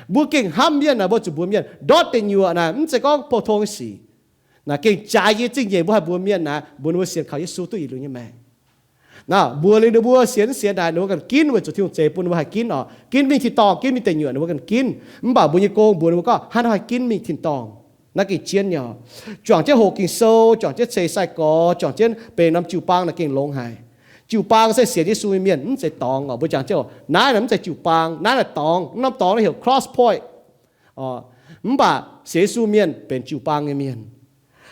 Mbuo gengh hnamv mienh naaic mbuo zuqc mbuox mienh. Ndortv deic nyuoqc naaic mv zeiz gorngv pou-tong nyei sic. Naaic gengh jaaix nyei zingh nyeic mbuo haih mbuox mienh naaic, mbuox ninh mbuo sienx kaux Yesu duqv yietc liuz nyei maengc. Naaic mbuox liuz ninh mbuo sienx sienx naaic ninh mbuo ganh ginv weic zuqc Tin-Hungh zeix bun ninh mbuo haih ginv oc. Ginv mingh tin-dorngh, ginv mingh deic nyuoqc ninh mbuo ganh ginv. Mv baac mbuo nyei gong mbuox ninh mbuo gorngv hnangv naaiv haih ginv mingh tin-dorngh. Naaiv gengh jienv nyei oc. Juangc jienv hoqc Ging-Sou, juangc jienv ceix sai-gorx, juangc jienv benx norm jiu-baang naaic gengh longx haic. Jiu-baang se sienx Yesu nyei mienh, mv zeiz dorngx oc. Mbuo jangx jienv oc, naaiv naaic mv zeiz jiu-baang, naaiv naaic dorngx. Norm dorngx naaiv heuc Cross Point. Mv baac sienx Yesu mienh benx jiu-baang nyei mienh.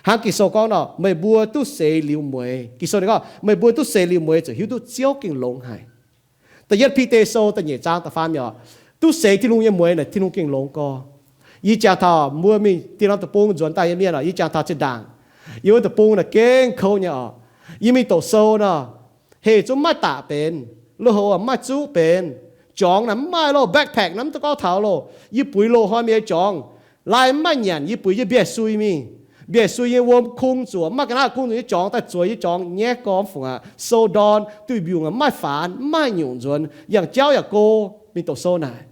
Hnangv Ging-Sou gorngv nor, meih mbuo duqv seix liuz mueiz. Ging-Sou ninh gorngv meih mbuo duqv seix liuz mueiz ziouc hiuv duqv Ziouv gengh longx haic. Da'yietv Bide Sou da'nyeic zaang da'faam yiemc, duqv seix Tin-Hungh nyei mueiz naaic Tin-Hungh gengh longx gorx. Yie jangx taux mbuo mingh dieh norm deic-bung nzuonx daaih nyei mienh oc, yie jangx taux zinh ndaangc, yiem wuov deic-bung naaic gengh kouv nyei oc. Yie mingh doqc sou nor, heh zungv mv maaih daqc benx, lui-houx mv maaih zuqv benx, jorngx naaic mv maaih loh, backpack naaic mv duqv gorngv taux loh. Yie buix loh hnoi mingh nyei jorngx, lai mv maaih nyanc, yie buix yie mbiaec sui mingh. Mbiaec sui nyei wuom kungx zuoqc, mv maaih ga'naaiv kungx zuqc nyei jorngx daaih zueiz yie jorngx nyaiv gormx fungc aqv, sou ndorn duih mbiungc aqv, mv maaih faanx, mv maaih nyungc nzuonx, yangh jauv yaac go mingh doqc sou naaic.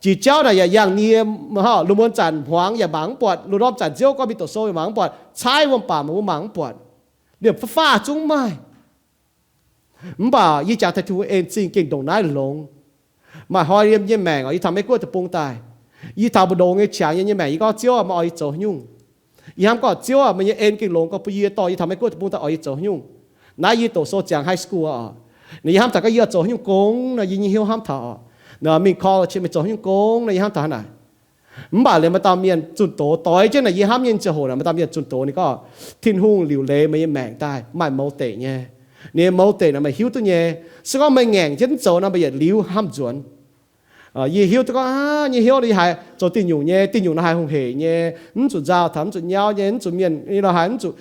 Jiex jauv naaic yaac yangh nie, lungh muonz zanc hmuangx yaac mangc mv buatc, lungh ndorm zanc nziouv gorngv mingh doqc sou yaac mangc mv buatc, caaiv wuom baac mangc mv buatc, liemh fav-faah zungv mv maaih. Mv baac yie jangx taux Tin-Hungh en zingh gengh ndongc naaiv longx. Maaih hnoi yiem yie nyei maengc oc, yie taux Meiv Guoqv deic-bung daaih, yie taux mbu'ndongx nyei qangx yiem yie nyei maengc, yie gorngv, Ziouv aah, meih oix yie zoux haaix nyungc? Yie hnamv gorngv, Ziouv aah, meih nyei en gengh longx gorx bun yie, dorh yie taux Meiv Guoqv deic-bung daaih oix yie zoux haaix nyungc? Naaiv yie doqc sou ziangx high school oc. Naaic yie hnamv taux gorngv yie oix zoux haaix nyungc gong nor, yie nyei hnyouv hnamv taux oc, mingh college mingh zoux haaix nyungc gong nor, yie hnamv taux hnangv naaic. Mv baac liemh maaih dauh mienh zunh doz doix jienv naaic yie hnamv nyei ziangh hoc naaic, maaih dauh mienh zunh doz ninh gorngv, Tin-Hungh liuc leiz meih nyei maengc daaih maaih mouz deic nyei. Ninh nyei mouz deic naaic meih hiuv duqv nyei. Se gorngv meih ngaengc jienv mv zoux nor, meih yietc liuz hnamv nzuonx. Yie hiuv duqv gorngv, aav, nyei hnyouv nor yie haiz zoux diuh nyungc nyei, diuh nyungc nor haiz hungh heic nyei, mv zuqc nzauh taux, mv zuqc nyauv nyei, mv zuqc mienh nor haiz, mv zuqc,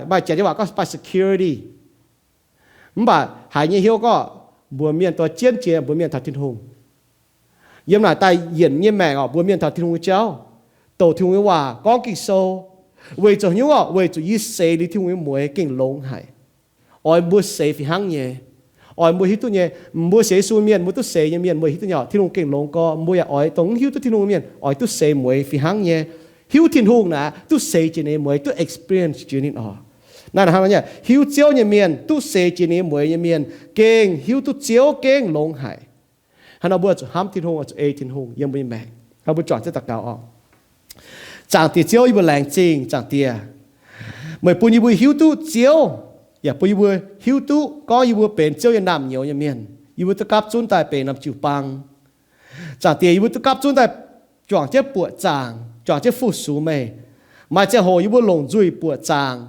maaih janx nyei waac gorngv security. Mv baac haiz nyei hnyouv gorngv mbuox mienh doix jienv jiex, mbuox mienh taux Tin-Hungh. Yiem naaic daaih yienc nyei maengc oc, mbuox mienh taux Tin-Hungh nyei jauv, douc Tin-Hungh nyei waac, gorngv Ging-Sou. Weic zuqc haaix nyungc oc? Weic zuqc yie seix liuz Tin-Hungh nyei mueiz gengh longx haic. Oix mbuo seix fih hnangv nyei. Oix mbuo hiuv duqv nyei. Mbuo sienx Yesu mienh, mbuo duqv seix nyei mienh, mbuo hiuv duqv nyei oc, Tin-Hungh gengh longx gorx. Mbuo yaac oix dongh mv hiuv duqv Tin-Hungh mienh oix duqv seix mueiz fih hnangv nyei. Hiuv Tin-Hungh naaic duqv seix jiex ninh nyei mueiz, duqv experience jiex ninh oc. Naaiv hnangv nor nyei, hiuv Ziouv nyei mienh, duqv seix jiex ninh nyei mueiz nyei mienh gengh hiuv duqv Ziouv gengh longx haic. Hnangv nor mbuo zuqc hnamv Tin-Hungh, zuqc ei Tin-Hungh yiem mbuo nyei maengc. Hnangv mbuo juangc jienv daux gaux oc. Zaangc Diex Ziouv, yie mbuo laengz zingh, Zaangc Diex, meih bun yie mbuo hiuv duqv Ziouv, yaac bun yie mbuo hiuv duqv gorngv yie mbuo benx Ziouv nyei naamh nyouz nyei mienh. Yie mbuo duqv gapv zunv daaih benx norm jiu-baang. Zaangc Diex, yie mbuo duqv gapv zunv daaih juangc jienv buoqc zaangc, juangc jienv fu-sux meih. Maaih ziangh hoc yie mbuo longc nzuih buoqc zaangc.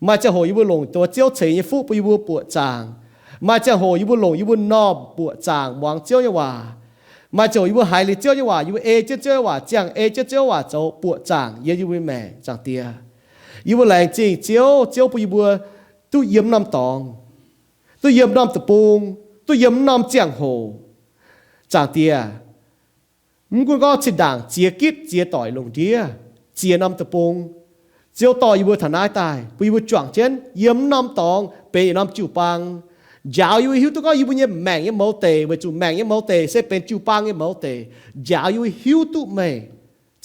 Maaih ziangh hoc yie mbuo longc dongh Ziouv ceix nyei fuqv bun yie mbuo buoqc zaangc. Maaih ziangh hoc yie mbuo longc yie mbuo normh buoqc zaangc muangx Ziouv nyei waac. Maaih ziangh hoc yie mbuo haiz liuz Ziouv nyei waac, yie mbuo ei jienv Ziouv nyei waac, ziangh ei jienv Ziouv waac zoux buoqc zaangc yiem yie mbuo nyei maengc. Zaangc Diex, yie mbuo laengz zingh Ziouv, Ziouv bun yie mbuo duqv yiem norm dorngx, duqv yiem norm deic-bung, duqv yiem norm ziangh hoc. Zaangc Diex, Mv gunv gorngv zinh ndaangc ziex gitv ziex doic lungh ndiev, ziex norm deic-bung, Ziouv dorh yie mbuo taux naaiv daaih bun yie mbuo juangc jienv yiem mv norm dorngx benx yietc norm jiu-baang, njaaux yie mbuo hiuv duqv gorngv yie mbuo nyei maengc nyei mouz deic, weic zuqc maengc nyei mouz deic se benx jiu-baang nyei mouz deic. Njaaux yie mbuo hiuv duqv meih,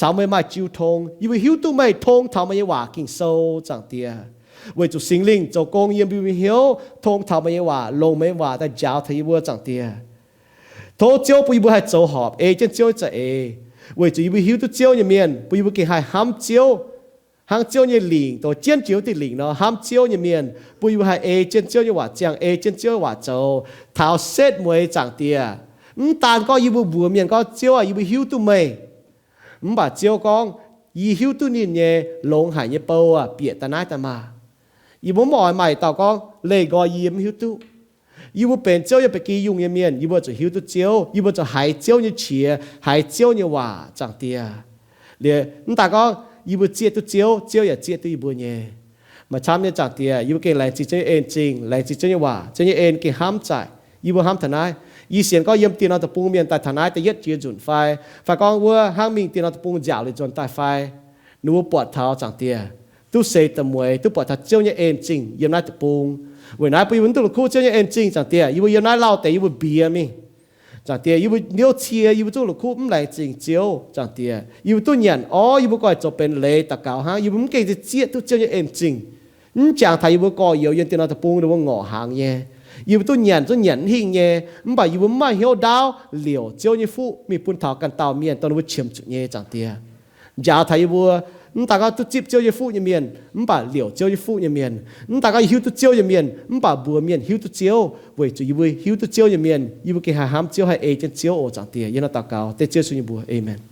caux meih maaih jiu tong. Yie mbuo hiuv duqv meih tong taux meih nyei waac Ging-Sou, Zaangc Diex. Weic zuqc Singx Lingh zoux gong yiem yie mbuo hnyouv, tong taux meih nyei waac, longc meih nyei waac daaih njaaux taux yie mbuo, Zaangc Diex. Tov Ziouv bun yie mbuo haih zoux horpc ei jienv Ziouv nyei za'eix, weic zuqc yie mbuo hiuv duqv Ziouv nyei mienh, bun yie mbuo gengh haih hnamv Ziouv, hnangv Ziouv nyei lingc, dongh jienv jiex wuov diuh lingc nor, hnamv Ziouv nyei mienh, bun yie mbuo haih ei jienv Ziouv nyei waac ziangh, ei jienv Ziouv nyei waac zoux, taux setv mueiz, Zaangc Diex. Mv daan gorngv yie mbuo mbuox mienh gorngv, Ziouv aah, yie mbuo hiuv duqv meih, mv baac Ziouv gorngv, yie hiuv duqv ninh nyei longx haic nyei bou aah, bieqc daaih naaiv daaih maah! Yie mbuo mv oix maaih dauh gorngv leih nqoi yie, mv hiuv duqv. Yie mbuo benx Ziouv nyei ba'gi yungh nyei mienh, yie mbuo zuqc hiuv duqv Ziouv, yie mbuo zuqc haiz Ziouv nyei qiex, haiz Ziouv nyei waac, Zaangc Diex. Liuz mv daan gorngv yie mbuo zieqv duqv Ziouv, Ziouv yaac zieqv duqv yie mbuo nyei. Maaih camv nyei, Zaangc Diex, yie mbuo gengh laengz zingh Ziouv nyei en-zingh, laengz zingh Ziouv nyei waac, Ziouv nyei en gengh hnamv zaaic yie mbuo hnamv taux naaiv. Yie sienx gorngv yiem dieh norm deic-bung mienh daaih taux naaiv da'yietv jiex nzunc fai, fai gorngv wuov hnangv mingh dieh norm deic-bung nziaauc liuz nzuonx daaih fai, ninh mbuo buatc taux, Zaangc Diex, duqv seix da'mueiz duqv buatc taux Ziouv nyei en-zingh yiem naaiv deic-bung. Weic naaiv bun yie mbuo mv duqv la'kuqv Ziouv nyei en-zingh, Zaangc Diex. Yie mbuo yiem naaiv lauh deix yie mbuo mbiex mingh, Zaangc Diex. Yie mbuo niouv cie, yie mbuo zungv la'kuqv mv laengz zingh Ziouv, Zaangc Diex. Yie mbuo duqv nyanc orv, yie mbuo ganh zoux benx leiz daux gaux hnangv. Yie mbuo mv gengh zieqv duqv Ziouv nyei en-zingh. Mv jangx taux yie mbuo gorx-youz yiem dieh norm deic-bung ninh mbuo ngorc hnaangx nyei, yie mbuo duqv nyanc zungv nyanc mv hingh nyei, mv baac yie mbuo mv maaih hnyouv ndaauv liouc Ziouv nyei fuqv mingh bun taux ganh dauh mienh dongh ninh mbuo qiemx zuqc nyei, Zaangc Diex. Njaaux taux yie mbuo, mv daan gorngv duqv zipv Ziouv nyei fuqv nyei mienh mv baac liouc Ziouv nyei fuqv nyei mienh. Mv daan gorngv yie hiuv duqv Ziouv nyei mienh mv baac mbuox mienh hiuv duqv Ziouv, weic zuqc yie mbuo hiuv duqv Ziouv nyei mienh, yie mbuo gengh haih hnamv Ziouv, haih ei jienv Ziouv oc, Zaangc Diex. Yie hnangv naaiv daux gaux dengv Ziouv Yesu nyei mbuox, aamen.